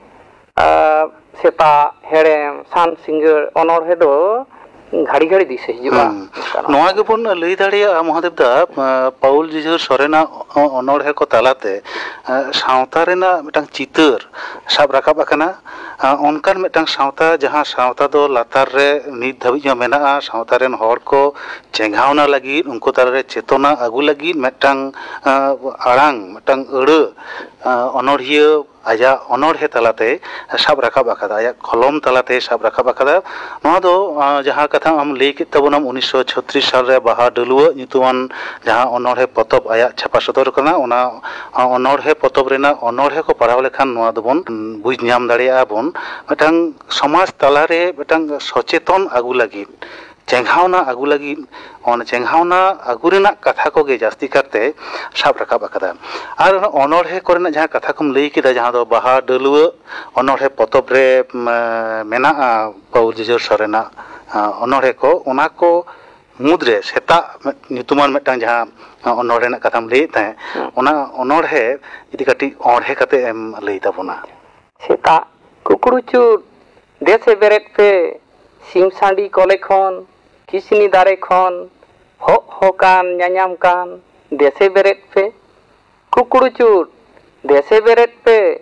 ᱟᱨ, ᱥᱮᱛᱟᱜ, ᱦᱮᱲᱮᱢ, ᱥᱟᱱ ᱥᱤᱸᱜᱟᱹᱲ ᱚᱱᱚᱬᱦᱮ ᱫᱚ ᱜᱷᱟᱹᱲᱤ ᱜᱷᱟᱹᱲᱤ ᱫᱤᱥᱟᱹ ᱦᱤᱡᱩᱜᱼᱟ᱾ ᱦᱩᱸ᱾ ᱚᱱᱠᱟᱱᱟᱜ ᱱᱚᱣᱟ ᱜᱮᱵᱚᱱ ᱞᱟᱹᱭ ᱫᱟᱲᱮᱭᱟᱜᱼᱟ ᱢᱚᱦᱟᱫᱮᱵ ᱫᱟ, ᱮᱸ, ᱯᱟᱹᱣᱩᱞ ᱡᱩᱡᱷᱟᱹᱨ ᱥᱚᱨᱮᱱᱟᱜ ᱚ-, ᱚᱱᱚᱬᱦᱮ ᱠᱚ ᱛᱟᱞᱟᱛᱮ, ᱮᱸ, ᱥᱟᱶᱛᱟ ᱨᱮᱱᱟᱜ ᱢᱤᱫᱴᱟᱝ ᱪᱤᱛᱟᱹᱨ ᱥᱟᱵ ᱨᱟᱠᱟᱵ ᱟᱠᱟᱱᱟ᱾ ᱮᱸ, ᱚᱱᱠᱟᱱ ᱢᱤᱫᱴᱟᱝ ᱥᱟᱶᱛᱟ, ᱡᱟᱦᱟᱸ ᱥᱟᱶᱛᱟ ᱫᱚ ᱞᱟᱛᱟᱨ ᱨᱮ ᱱᱤᱛ ᱫᱷᱟᱹᱵᱤᱡ ᱦᱚᱸ ᱢᱮᱱᱟᱜᱼᱟ, ᱥᱟᱶᱛᱟ ᱨᱮᱱ ᱦᱚᱲ ᱠᱚ ᱪᱮᱸᱜᱷᱟᱣᱱᱟ ᱞᱟᱹᱜᱤᱫ, ᱩᱱᱠᱩ ᱛᱟᱞᱟᱨᱮ ᱪᱮᱛᱚᱱᱟ ᱟᱹᱜᱩ ᱞᱟᱹᱜᱤᱫ ᱢᱤᱫᱴᱟᱝ, ᱮᱸ, ᱟᱲᱟᱝ, ᱢᱤᱫᱴᱟᱝ ᱟᱹᱲᱟᱹ, ᱮᱸ, ᱚᱱᱚᱬᱦᱤᱭᱟᱹ ᱟᱡᱟᱜ ᱚᱱᱚᱬᱦᱮ ᱛᱟᱞᱟᱛᱮ ᱥᱟᱵ ᱨᱟᱠᱟᱵ ᱟᱠᱟᱫᱟ, ᱟᱭᱟᱜ ᱠᱚᱞᱚᱢ ᱛᱟᱞᱟᱛᱮ ᱥᱟᱵ ᱨᱟᱠᱟᱵ ᱟᱠᱟᱫᱟ᱾ ᱱᱚᱣᱟ ᱫᱚ, ᱟᱸ, ᱡᱟᱦᱟᱸ ᱠᱟᱛᱷᱟ ᱟᱢ ᱞᱟᱹᱭ ᱠᱮᱫ ᱛᱟᱵᱚᱱᱟᱢ, ᱩᱱᱤᱥᱥᱚ ᱪᱷᱚᱛᱨᱤᱥ ᱥᱟᱞ ᱨᱮ ᱵᱟᱦᱟ ᱰᱟᱹᱞᱩᱣᱟᱹᱜ ᱧᱩᱛᱩᱢᱟᱱ ᱡᱟᱦᱟᱸ ᱚᱱᱚᱬᱦᱮ ᱯᱚᱛᱚᱵ ᱟᱭᱟᱜ ᱪᱷᱟᱯᱟ ᱥᱚᱫᱚᱨ ᱠᱟᱱᱟ, ᱚᱱᱟ, ᱟᱸ, ᱚᱱᱚᱬᱦᱮ ᱯᱚᱛᱚᱵ ᱨᱮᱱᱟᱜ ᱚᱱᱚᱬᱦᱮ ᱠᱚ ᱯᱟᱲᱦᱟᱣ ᱞᱮᱠᱷᱟᱱ ᱱᱚᱣᱟ ᱫᱚᱵᱚᱱ, ᱩᱸ, ᱵᱩᱡᱽ ᱧᱟᱢ ᱫᱟᱲᱮᱭᱟᱜᱼᱟ ᱵᱚᱱ᱾ ᱢᱤᱫᱴᱟᱝ ᱥᱚᱢᱟᱡᱽ ᱛᱟᱞᱟᱨᱮ ᱢᱤᱫᱴᱟᱝ ᱥᱚᱪᱮᱛᱚᱱ ᱟᱹᱜᱩ ᱞᱟᱹᱜᱤᱫ, ᱪᱮᱸᱜᱷᱟᱣᱱᱟ ᱟᱹᱜᱩ ᱞᱟᱹᱜᱤᱫ, ᱚᱱᱟ ᱪᱮᱸᱜᱷᱟᱣᱱᱟ ᱟᱹᱜᱩ ᱨᱮᱱᱟᱜ ᱠᱟᱛᱷᱟ ᱠᱚᱜᱮ ᱡᱟᱹᱥᱛᱤ ᱠᱟᱨᱛᱮ ᱥᱟᱵ ᱨᱟᱠᱟᱵ ᱟᱠᱟᱫᱟ᱾ ᱟᱨ ᱚᱱᱟ ᱚᱱᱚᱬᱦᱮ ᱠᱚᱨᱮᱱᱟᱜ ᱡᱟᱦᱟᱸ ᱠᱟᱛᱷᱟ ᱠᱚᱢ ᱞᱟᱹᱭ ᱠᱮᱫᱟ, ᱡᱟᱦᱟᱸ ᱫᱚ ᱵᱟᱦᱟ ᱰᱟᱹᱞᱩᱣᱟᱹᱜ ᱚᱱᱚᱬᱦᱮ ᱯᱚᱛᱚᱵ ᱨᱮ, ᱩᱢ, ᱢᱮᱱᱟᱜᱼᱟ, ᱯᱟᱹᱣᱩᱞ ᱡᱩᱡᱷᱟᱹᱨ ᱥᱚᱨᱮᱱᱟᱜ, ᱟᱸ, ᱚᱱᱚᱬᱦᱮ ᱠᱚ, ᱚᱱᱟ ᱠᱚ ᱢᱩᱫᱽᱨᱮ ᱥᱮᱛᱟᱜ ᱧᱩᱛᱩᱢᱟᱱ ᱢᱤᱫᱴᱟᱝ ᱡᱟᱦᱟᱸ ᱚᱱᱚᱬᱦᱮ ᱨᱮᱱᱟᱜ ᱠᱟᱛᱷᱟᱢ ᱞᱟᱹᱭᱮᱫ ᱛᱟᱦᱮᱸᱫ, ᱦᱩᱸ᱾ ᱚᱱᱟ ᱚᱱᱚᱬᱦᱮ ᱡᱩᱫᱤ ᱠᱟᱹᱴᱤᱡ ᱚᱬᱦᱮ ᱠᱟᱛᱮ ᱮᱢ ᱞᱟᱹᱭ ᱛᱟᱵᱚᱱᱟ᱾ ᱥᱮᱛᱟᱜ ᱠᱩᱠᱲᱩ ᱪᱩᱴ, ᱫᱮᱥᱮ ᱵᱮᱨᱮᱫ ᱯᱮ, ᱥᱤᱢ ᱥᱟᱺᱰᱤ ᱠᱚᱞᱮ ᱠᱷᱚᱱ, ᱠᱤᱥᱱᱤ ᱫᱟᱨᱮ ᱠᱷᱚᱱ, ᱦᱚᱜ ᱦᱚᱠᱟᱱ ᱧᱟᱧᱟᱢ ᱠᱟᱱ, ᱫᱮᱥᱮ ᱵᱮᱨᱮᱫ ᱯᱮ᱾ ᱠᱩᱠᱲᱩ ᱪᱩᱴ, ᱫᱮᱥᱮ ᱵᱮᱨᱮᱫ ᱯᱮ,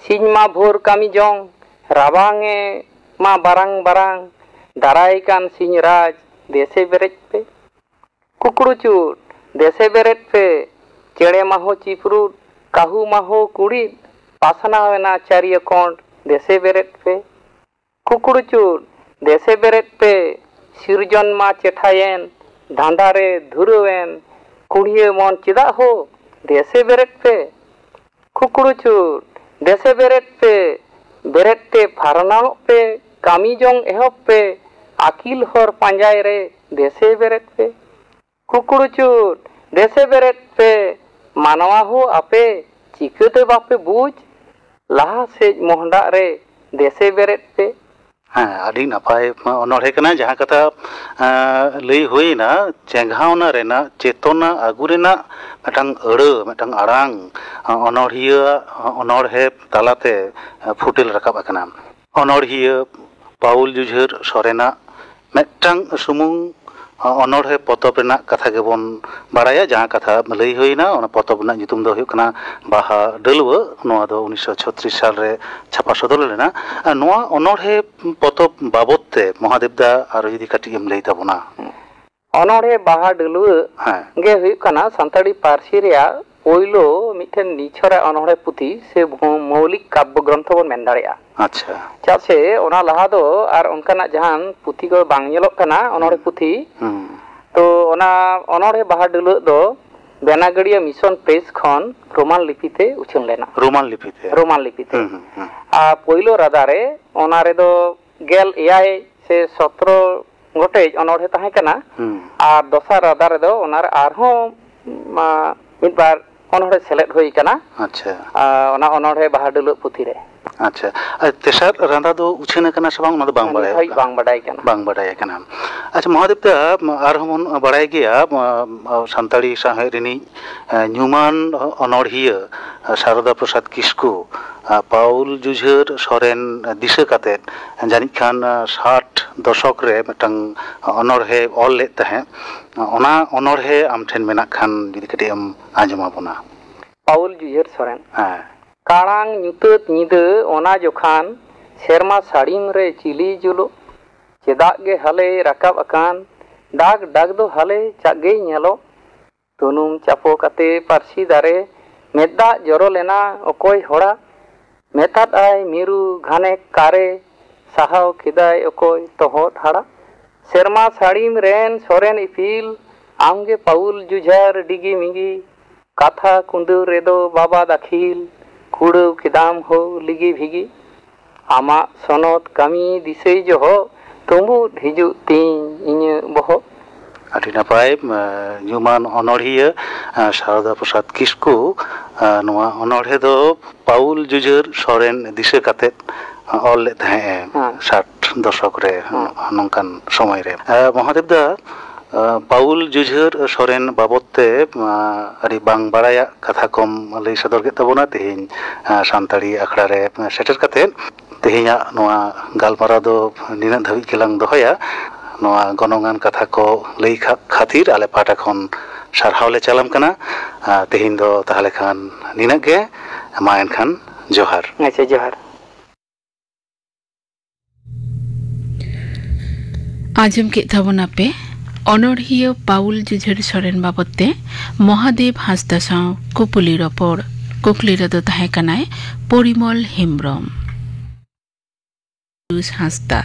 ᱥᱤᱧ ᱢᱟ ᱵᱷᱳᱨ ᱠᱟᱹᱢᱤ ᱡᱚᱝ, ᱨᱟᱵᱟᱝ ᱮ ᱢᱟ ᱵᱟᱨᱟᱝ ᱵᱟᱨᱟᱝ, ᱫᱟᱨᱟᱭ ᱠᱟᱱ ᱥᱤᱧ ᱨᱟᱡᱽ, ᱫᱮᱥᱮ ᱵᱮᱨᱮᱫ ᱯᱮ᱾ ᱠᱩᱠᱲᱩ ᱪᱩᱴ, ᱫᱮᱥᱮ ᱵᱮᱨᱮᱫ ᱯᱮ, ᱪᱮᱬᱮ ᱢᱟᱦᱳ ᱪᱤᱯᱨᱩᱫ, ᱠᱟᱹᱦᱩ ᱢᱟᱦᱳ ᱠᱩᱲᱤᱫ, ᱯᱟᱥᱱᱟᱣ ᱮᱱᱟ ᱪᱟᱹᱨᱤᱭᱟᱹ ᱠᱚᱸᱰ, ᱫᱮᱥᱮ ᱵᱮᱨᱮᱫ ᱯᱮ᱾ ᱠᱩᱠᱲᱩ ᱪᱩᱴ, ᱫᱮᱥᱮ ᱵᱮᱨᱮᱫ ᱯᱮ, ᱥᱤᱨᱡᱚᱱ ᱢᱟ ᱪᱮᱴᱷᱟᱭᱮᱱ, ᱫᱷᱟᱸᱫᱟ ᱨᱮ ᱫᱷᱩᱨᱟᱹᱣᱮᱱ, ᱠᱩᱲᱤᱭᱟᱹ ᱢᱚᱱ ᱪᱮᱫᱟᱜ ᱦᱳ, ᱫᱮᱥᱮ ᱵᱮᱨᱮᱫ ᱯᱮ᱾ ᱠᱩᱠᱲᱩ ᱪᱩᱴ, ᱫᱮᱥᱮ ᱵᱮᱨᱮᱫ ᱯᱮ, ᱵᱮᱨᱮᱫ ᱛᱮ ᱯᱷᱟᱨᱱᱟᱣᱚᱜ ᱯᱮ, ᱠᱟᱹᱢᱤ ᱡᱚᱝ ᱮᱦᱚᱵ ᱯᱮ, ᱟᱹᱠᱤᱞ ᱦᱚᱨ ᱯᱟᱸᱡᱟᱭ ᱨᱮ, ᱫᱮᱥᱮ ᱵᱮᱨᱮᱫ ᱯᱮ᱾ ᱠᱩᱠᱲᱩ ᱪᱩᱴ, ᱫᱮᱥᱮ ᱵᱮᱨᱮᱫ ᱯᱮ, ᱢᱟᱱᱣᱟ ᱦᱳ ᱟᱯᱮ, ᱪᱤᱠᱟᱹᱛᱮ ᱵᱟᱯᱮ ᱵᱩᱡᱽ? ᱞᱟᱦᱟ ᱥᱮᱫ ᱢᱚᱦᱰᱟᱜ ᱨᱮ, ᱫᱮᱥᱮ ᱵᱮᱨᱮᱫ ᱯᱮ᱾ ᱦᱮᱸ, ᱟᱹᱰᱤ ᱱᱟᱯᱟᱭ ᱚᱱᱚᱬᱦᱮ ᱠᱟᱱᱟ, ᱡᱟᱦᱟᱸ ᱠᱟᱛᱷᱟ, ᱮᱸ, ᱞᱟᱹᱭ ᱦᱩᱭᱱᱟ, ᱪᱮᱸᱜᱷᱟᱣᱱᱟ ᱨᱮᱱᱟᱜ, ᱪᱮᱛᱚᱱᱟ ᱟᱹᱜᱩ ᱨᱮᱱᱟᱜ ᱢᱤᱫᱴᱟᱝ ᱟᱹᱲᱟᱹ, ᱢᱤᱫᱴᱟᱝ ᱟᱲᱟᱝ, ᱚᱱᱚᱬᱦᱤᱭᱟᱹ ᱚᱱᱚᱬᱦᱮ ᱛᱟᱞᱟᱛᱮ ᱯᱷᱩᱴᱮᱞ ᱨᱟᱠᱟᱵ ᱟᱠᱟᱱᱟ᱾ ᱚᱱᱚᱬᱦᱤᱭᱟᱹ ᱯᱟᱣᱩᱞ ᱡᱩᱡᱷᱟᱹᱨ ᱥᱚᱨᱮᱱᱟᱜ ᱢᱤᱫᱴᱟᱝ ᱥᱩᱢᱩᱝ ᱚᱱᱚᱬᱦᱮ ᱯᱚᱛᱚᱵ ᱨᱮᱱᱟᱜ ᱠᱟᱛᱷᱟ ᱜᱮᱵᱚᱱ ᱵᱟᱲᱟᱭᱟ, ᱡᱟᱦᱟᱸ ᱠᱟᱛᱷᱟ ᱞᱟᱹᱭ ᱦᱩᱭᱱᱟ, ᱚᱱᱟ ᱯᱚᱛᱚᱵ ᱨᱮᱱᱟᱜ ᱧᱩᱛᱩᱢ ᱫᱚ ᱦᱩᱭᱩᱜ ᱠᱟᱱᱟ ᱵᱟᱦᱟ ᱰᱟᱹᱞᱣᱟᱹ᱾ ᱱᱚᱣᱟ ᱫᱚ ᱩᱱᱤᱥᱥᱚ ᱪᱷᱚᱛᱨᱤᱥ ᱥᱟᱞ ᱨᱮ ᱪᱷᱟᱯᱟ ᱥᱚᱫᱚᱨ ᱞᱮᱱᱟ᱾ ᱱᱚᱣᱟ ᱚᱱᱚᱬᱦᱮ ᱯᱚᱛᱚᱵ ᱵᱟᱵᱚᱛ ᱛᱮ ᱢᱚᱦᱟᱫᱮᱵ ᱫᱟ ᱟᱨᱚ ᱡᱩᱫᱤ ᱠᱟᱹᱴᱤᱡ ᱮᱢ ᱞᱟᱹᱭ ᱛᱟᱵᱚᱱᱟ᱾ ᱚᱱᱚᱬᱦᱮ ᱵᱟᱦᱟ ᱰᱟᱹᱞᱣᱟᱹ ᱦᱮᱸ᱾ ᱜᱮ ᱦᱩᱭᱩᱜ ᱠᱟᱱᱟ ᱥᱟᱱᱛᱟᱲᱤ ᱯᱟᱹᱨᱥᱤ ᱨᱮᱭᱟᱜ ᱯᱳᱭᱞᱳ ᱢᱤᱫᱴᱮᱱ ᱱᱤᱪᱷᱚᱨᱟᱜ ᱚᱱᱚᱬᱦᱮ ᱯᱩᱛᱷᱤ ᱥᱮ ᱢᱚ-, ᱢᱳᱣᱞᱤᱠ ᱠᱟᱵᱽᱵᱚ ᱜᱨᱚᱱᱛᱷᱚ ᱵᱚᱱ ᱢᱮᱱ ᱫᱟᱲᱮᱭᱟᱜᱼᱟ᱾ ᱟᱪᱪᱷᱟ᱾ ᱪᱮᱫᱟᱜ ᱥᱮ ᱚᱱᱟ ᱞᱟᱦᱟ ᱫᱚ ᱟᱨ ᱚᱱᱠᱟᱱᱟᱜ ᱡᱟᱦᱟᱱ ᱯᱩᱛᱷᱤ ᱠᱚ ᱵᱟᱝ ᱧᱮᱞᱚᱜ ᱠᱟᱱᱟ, ᱚᱱᱚᱬᱦᱮ ᱦᱩᱸ᱾ ᱯᱩᱛᱷᱤ᱾ ᱦᱩᱸ᱾ ᱛᱚ ᱚᱱᱟ ᱚᱱᱚᱬᱦᱮ ᱵᱟᱦᱟ ᱰᱟᱹᱞᱣᱟᱹ ᱫᱚ ᱵᱮᱱᱟᱜᱟᱹᱲᱤᱭᱟᱹ ᱢᱤᱥᱚᱱ ᱯᱨᱮᱥ ᱠᱷᱚᱱ ᱨᱳᱢᱟᱱ ᱞᱤᱯᱤ ᱛᱮ ᱩᱪᱷᱟᱹᱱ ᱞᱮᱱᱟ᱾ ᱨᱳᱢᱟᱱ ᱞᱤᱯᱤ ᱛᱮ? ᱨᱳᱢᱟᱱ ᱞᱤᱯᱤ ᱛᱮ᱾ ᱦᱩᱸ, ᱦᱩᱸ, ᱦᱩᱸ᱾ ᱟᱨ ᱯᱳᱭᱞᱳ ᱨᱟᱫᱟ ᱨᱮ ᱚᱱᱟ ᱨᱮᱫᱚ ᱜᱮᱞ ᱮᱭᱟᱭ ᱥᱮ ᱥᱚᱛᱨᱚ ᱜᱚᱴᱮᱡ ᱚᱱᱚᱬᱦᱮ ᱛᱟᱦᱮᱸ ᱠᱟᱱᱟ᱾ ᱦᱩᱸ᱾ ᱟᱨ ᱫᱚᱥᱟᱨ ᱨᱟᱫᱟ ᱨᱮᱫᱚ ᱚᱱᱟ ᱨᱮ ᱟᱨᱦᱚᱸ, ᱢᱟ, ᱢᱤᱫ ᱵᱟᱨ ᱚᱱᱚᱬᱦᱮ ᱥᱮᱞᱮᱫ ᱦᱩᱭ ᱠᱟᱱᱟ᱾ ᱟᱪᱪᱷᱟ᱾ ᱟᱨ ᱚᱱᱟ ᱚᱱᱚᱬᱦᱮ ᱵᱟᱦᱟ ᱰᱟᱹᱞᱟᱹᱜ ᱯᱩᱛᱷᱤ ᱨᱮ᱾ ᱟᱪᱪᱷᱟ᱾ ᱟᱨ ᱛᱮᱥᱟᱨ ᱨᱟᱸᱫᱟ ᱫᱚ ᱩᱪᱷᱟᱹᱱ ᱟᱠᱟᱱᱟ ᱥᱮ ᱵᱟᱝ, ᱚᱱᱟ ᱫᱚ ᱵᱟᱝ ᱱᱤᱛ ᱵᱟᱲᱟᱭᱚᱜ ᱦᱟᱹᱵᱤᱡ ᱠᱟᱱᱟ᱾ ᱵᱟᱝ ᱵᱟᱰᱟᱭ ᱠᱟᱱᱟ᱾ ᱵᱟᱝ ᱵᱟᱰᱟᱭ ᱟᱠᱟᱱᱟ᱾ ᱟᱪᱪᱷᱟ, ᱢᱚᱦᱟᱫᱮᱵ ᱫᱟ, ᱟᱨᱦᱚᱸ ᱵᱚᱱ ᱵᱟᱲᱟᱭ ᱜᱮᱭᱟ, ᱥᱟᱱᱛᱟᱲᱤ ᱥᱟᱶᱦᱮᱫ ᱨᱤᱱᱤᱡ ᱧᱩᱢᱟᱱ ᱚᱱᱚᱬᱦᱤᱭᱟᱹ ᱥᱟᱨᱚᱫᱟ ᱯᱨᱚᱥᱟᱫᱽ ᱠᱤᱥᱠᱩ ᱯᱟᱣᱩᱞ ᱡᱩᱡᱷᱟᱹᱨ ᱥᱚᱨᱮᱱ ᱫᱤᱥᱟᱹ ᱠᱟᱛᱮᱫ ᱡᱟᱹᱱᱤᱡ ᱠᱷᱟᱱ ᱥᱟᱴ ᱫᱚᱥᱚᱠ ᱨᱮ ᱢᱤᱫᱴᱟᱝ ᱚᱱᱚᱬᱦᱮ ᱚᱞ ᱞᱮᱫ ᱛᱟᱦᱮᱸᱫ᱾ ᱚᱱᱟ ᱚᱱᱚᱬᱦᱮ ᱟᱢ ᱴᱷᱮᱱ ᱢᱮᱱᱟᱜ ᱠᱷᱟᱱ ᱡᱩᱫᱤ ᱠᱟᱹᱴᱤᱡ ᱮᱢ ᱟᱸᱡᱚᱢ ᱟᱵᱚᱱᱟ᱾ ᱯᱟᱣᱩᱞ ᱡᱩᱡᱷᱟᱹᱨ ᱥᱚᱨᱮᱱ᱾ ᱦᱮᱸ᱾ ᱠᱟᱲᱟᱝ ᱧᱩᱛᱟᱹᱛ ᱧᱤᱫᱟᱹ ᱚᱱᱟ ᱡᱚᱠᱷᱟᱱ, ᱥᱮᱨᱢᱟ ᱥᱟᱹᱲᱤᱢ ᱨᱮ ᱪᱤᱞᱤ ᱡᱩᱞᱩᱜ? ᱪᱮᱫᱟᱜ ᱜᱮ ᱦᱟᱞᱮ ᱨᱟᱠᱟᱵ ᱟᱠᱟᱱ, ᱰᱟᱠ ᱰᱟᱠ ᱫᱚ ᱦᱟᱞᱮ ᱪᱟᱜ ᱜᱮᱭ ᱧᱮᱞᱚᱜ? ᱛᱩᱱᱩᱢ ᱪᱟᱯᱚ ᱠᱟᱛᱮ ᱯᱟᱹᱨᱥᱤ ᱫᱟᱨᱮ, ᱢᱮᱫ ᱫᱟᱜ ᱡᱚᱨᱚ ᱞᱮᱱᱟ ᱚᱠᱚᱭ ᱦᱚᱲᱟᱜ? ᱢᱮᱛᱟᱫ ᱟᱭ ᱢᱤᱨᱩ ᱜᱷᱟᱱᱮ ᱠᱟᱨᱮ, ᱥᱟᱦᱟᱣ ᱠᱮᱫᱟᱭ ᱚᱠᱚᱭ ᱛᱚᱦᱚᱫ ᱦᱟᱲᱟᱜ? ᱥᱮᱨᱢᱟ ᱥᱟᱹᱲᱤᱢ ᱨᱮᱱ ᱥᱚᱨᱮᱱ ᱤᱯᱤᱞ, ᱟᱢᱜᱮ ᱯᱟᱹᱣᱩᱞ ᱡᱩᱡᱷᱟᱹᱨ ᱰᱤᱜᱤ ᱢᱤᱜᱤ, ᱠᱟᱛᱷᱟ ᱠᱩᱸᱫᱟᱹ ᱨᱮᱫᱚ ᱵᱟᱵᱟ ᱫᱟᱹᱠᱷᱤᱞ, ᱠᱩᱲᱟᱹᱣ ᱠᱮᱫᱟᱢ ᱦᱳ ᱞᱤᱜᱤ ᱵᱷᱤᱜᱤ᱾ ᱟᱢᱟᱜ ᱥᱚᱱᱚᱛ ᱠᱟᱹᱢᱤ ᱫᱤᱥᱟᱹᱭ ᱡᱚᱦᱚᱜ, ᱛᱩᱸᱵᱩᱫ ᱦᱤᱡᱩᱜ ᱛᱤᱧ ᱤᱧᱟᱹᱜ ᱵᱚᱦᱚᱜ᱾ ᱟᱹᱰᱤ ᱱᱟᱯᱟᱭ, ᱮ, ᱧᱩᱢᱟᱱ ᱚᱱᱚᱬᱦᱤᱭᱟᱹ, ᱮ, ᱥᱟᱨᱚᱫᱟ ᱯᱨᱚᱥᱟᱫᱽ ᱠᱤᱥᱠᱩ, ᱮ, ᱱᱚᱣᱟ ᱚᱱᱚᱬᱦᱮ ᱫᱚ ᱯᱟᱣᱩᱞ ᱡᱩᱡᱷᱟᱹᱨ ᱥᱚᱨᱮᱱ ᱫᱤᱥᱟᱹ ᱠᱟᱛᱮᱫ ᱚᱞ ᱞᱮᱫ ᱛᱟᱦᱮᱸᱫ ᱮ, ᱦᱮᱸ᱾ ᱥᱟᱴ ᱫᱚᱥᱚᱠ ᱨᱮ, ᱦᱮᱸ᱾ ᱱᱚᱝᱠᱟᱱ ᱥᱚᱢᱚᱭ ᱨᱮ᱾ ᱮ, ᱢᱚᱦᱟᱫᱮᱵ ᱫᱟ, ᱮ, ᱯᱟᱣᱩᱞ ᱡᱩᱡᱷᱟᱹᱨ ᱥᱚᱨᱮᱱ ᱵᱟᱵᱚᱫ ᱛᱮ, ᱮ, ᱟᱹᱰᱤ ᱵᱟᱝ ᱵᱟᱲᱟᱭᱟᱜ ᱠᱟᱛᱷᱟ ᱠᱚᱢ ᱞᱟᱹᱭ ᱥᱚᱫᱚᱨ ᱠᱮᱫ ᱛᱟᱵᱚᱱᱟ ᱛᱮᱦᱮᱧ, ᱮ, ᱥᱟᱱᱛᱟᱲᱤ ᱟᱠᱷᱲᱟ ᱨᱮ ᱥᱮᱴᱮᱨ ᱠᱟᱛᱮᱫ᱾ ᱛᱮᱦᱮᱧᱟᱜ ᱱᱚᱣᱟ ᱜᱟᱞᱢᱟᱨᱟᱣ ᱫᱚ ᱱᱤᱱᱟᱹᱜ ᱫᱷᱟᱹᱵᱤᱡ ᱜᱮᱞᱟᱝ ᱫᱚᱦᱚᱭᱟ᱾ ᱱᱚᱣᱟ ᱜᱚᱱᱚᱝᱟᱱ ᱠᱟᱛᱷᱟ ᱠᱚ ᱞᱟᱹᱭ ᱠᱷᱟ-, ᱠᱷᱟᱹᱛᱤᱨ ᱟᱞᱮ ᱯᱟᱦᱴᱟ ᱠᱷᱚᱱ ᱥᱟᱨᱦᱟᱣ ᱞᱮ ᱪᱟᱞᱟᱢ ᱠᱟᱱᱟ᱾ ᱟᱨ ᱛᱮᱦᱮᱧ ᱫᱚ ᱛᱟᱦᱚᱞᱮ ᱠᱷᱟᱱ ᱱᱤᱱᱟᱹᱜ ᱜᱮ᱾ ᱢᱟ ᱮᱱᱠᱷᱟᱱ ᱡᱚᱦᱟᱨ᱾ ᱟᱪᱪᱷᱟ, ᱡᱚᱦᱟᱨ᱾ ᱟᱸᱡᱚᱢ ᱠᱮᱫ ᱛᱟᱵᱚᱱᱟᱯᱮ ᱚᱱᱚᱬᱦᱤᱭᱟᱹ ᱯᱟᱣᱩᱞ ᱡᱩᱡᱷᱟᱹᱨ ᱥᱚᱨᱮᱱ ᱵᱟᱵᱚᱫ ᱛᱮ ᱢᱚᱦᱟᱫᱮᱵ ᱦᱟᱸᱥᱫᱟ ᱥᱟᱶ ᱠᱩᱯᱩᱞᱤ ᱨᱚᱯᱚᱲ᱾ ᱠᱩᱠᱞᱤ ᱨᱮᱫᱚ ᱛᱟᱦᱮᱸ ᱠᱟᱱᱟᱭ ᱯᱚᱨᱤᱢᱚᱞ ᱦᱮᱢᱵᱽᱨᱚᱢ᱾ ᱦᱟᱸᱥᱫᱟ᱾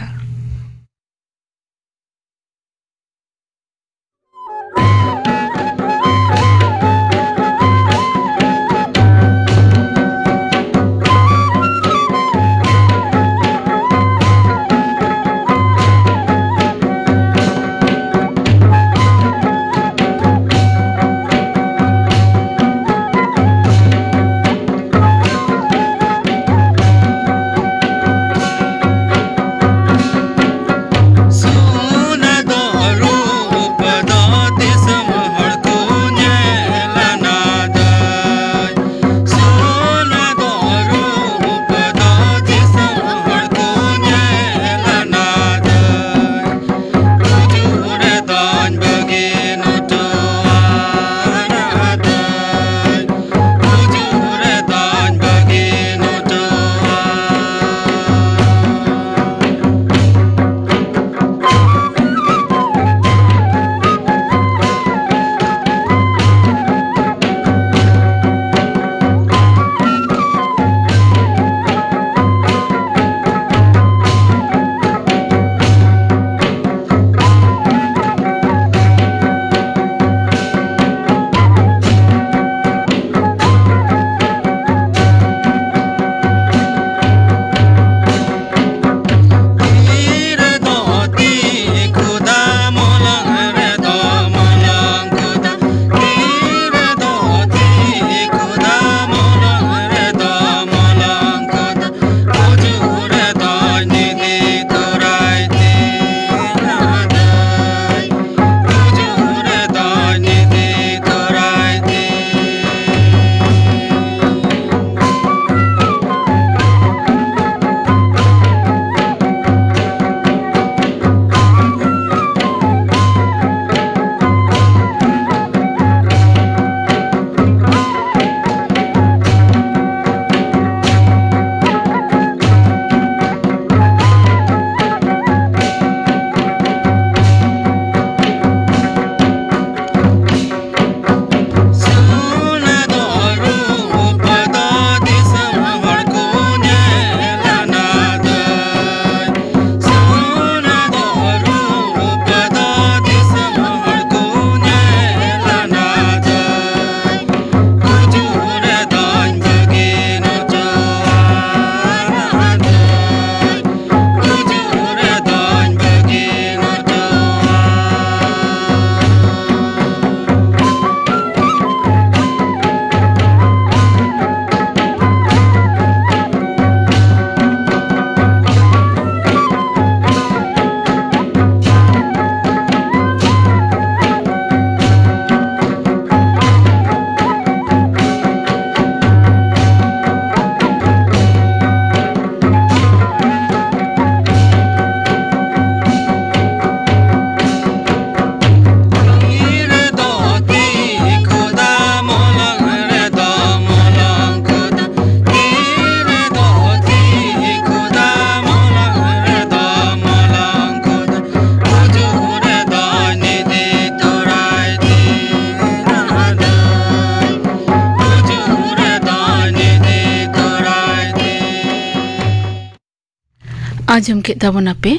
ᱟᱸᱡᱚᱢ ᱠᱮᱫ ᱛᱟᱵᱚᱱᱟᱯᱮ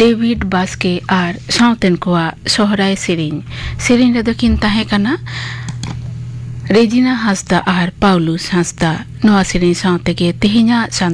ᱰᱮᱵᱷᱤᱰ ᱵᱟᱥᱠᱮ ᱟᱨ ᱥᱟᱶᱛᱮᱱ ᱠᱚᱣᱟᱜ ᱥᱚᱦᱨᱟᱭ ᱥᱮᱨᱮᱧ᱾ ᱥᱮᱨᱮᱧ ᱨᱮᱫᱚ ᱠᱤᱱ ᱛᱟᱦᱮᱸ ᱠᱟᱱᱟ ᱨᱮᱡᱤᱱᱟ ᱦᱟᱸᱥᱫᱟ ᱟᱨ ᱯᱟᱣᱞᱩᱥ ᱦᱟᱸᱥᱫᱟ᱾ ᱱᱚᱣᱟ ᱥᱮᱨᱮᱧ ᱥᱟᱶ ᱛᱮᱜᱮ ᱛᱮᱦᱮᱧᱟᱜ ᱥᱟᱱᱛᱟᱲ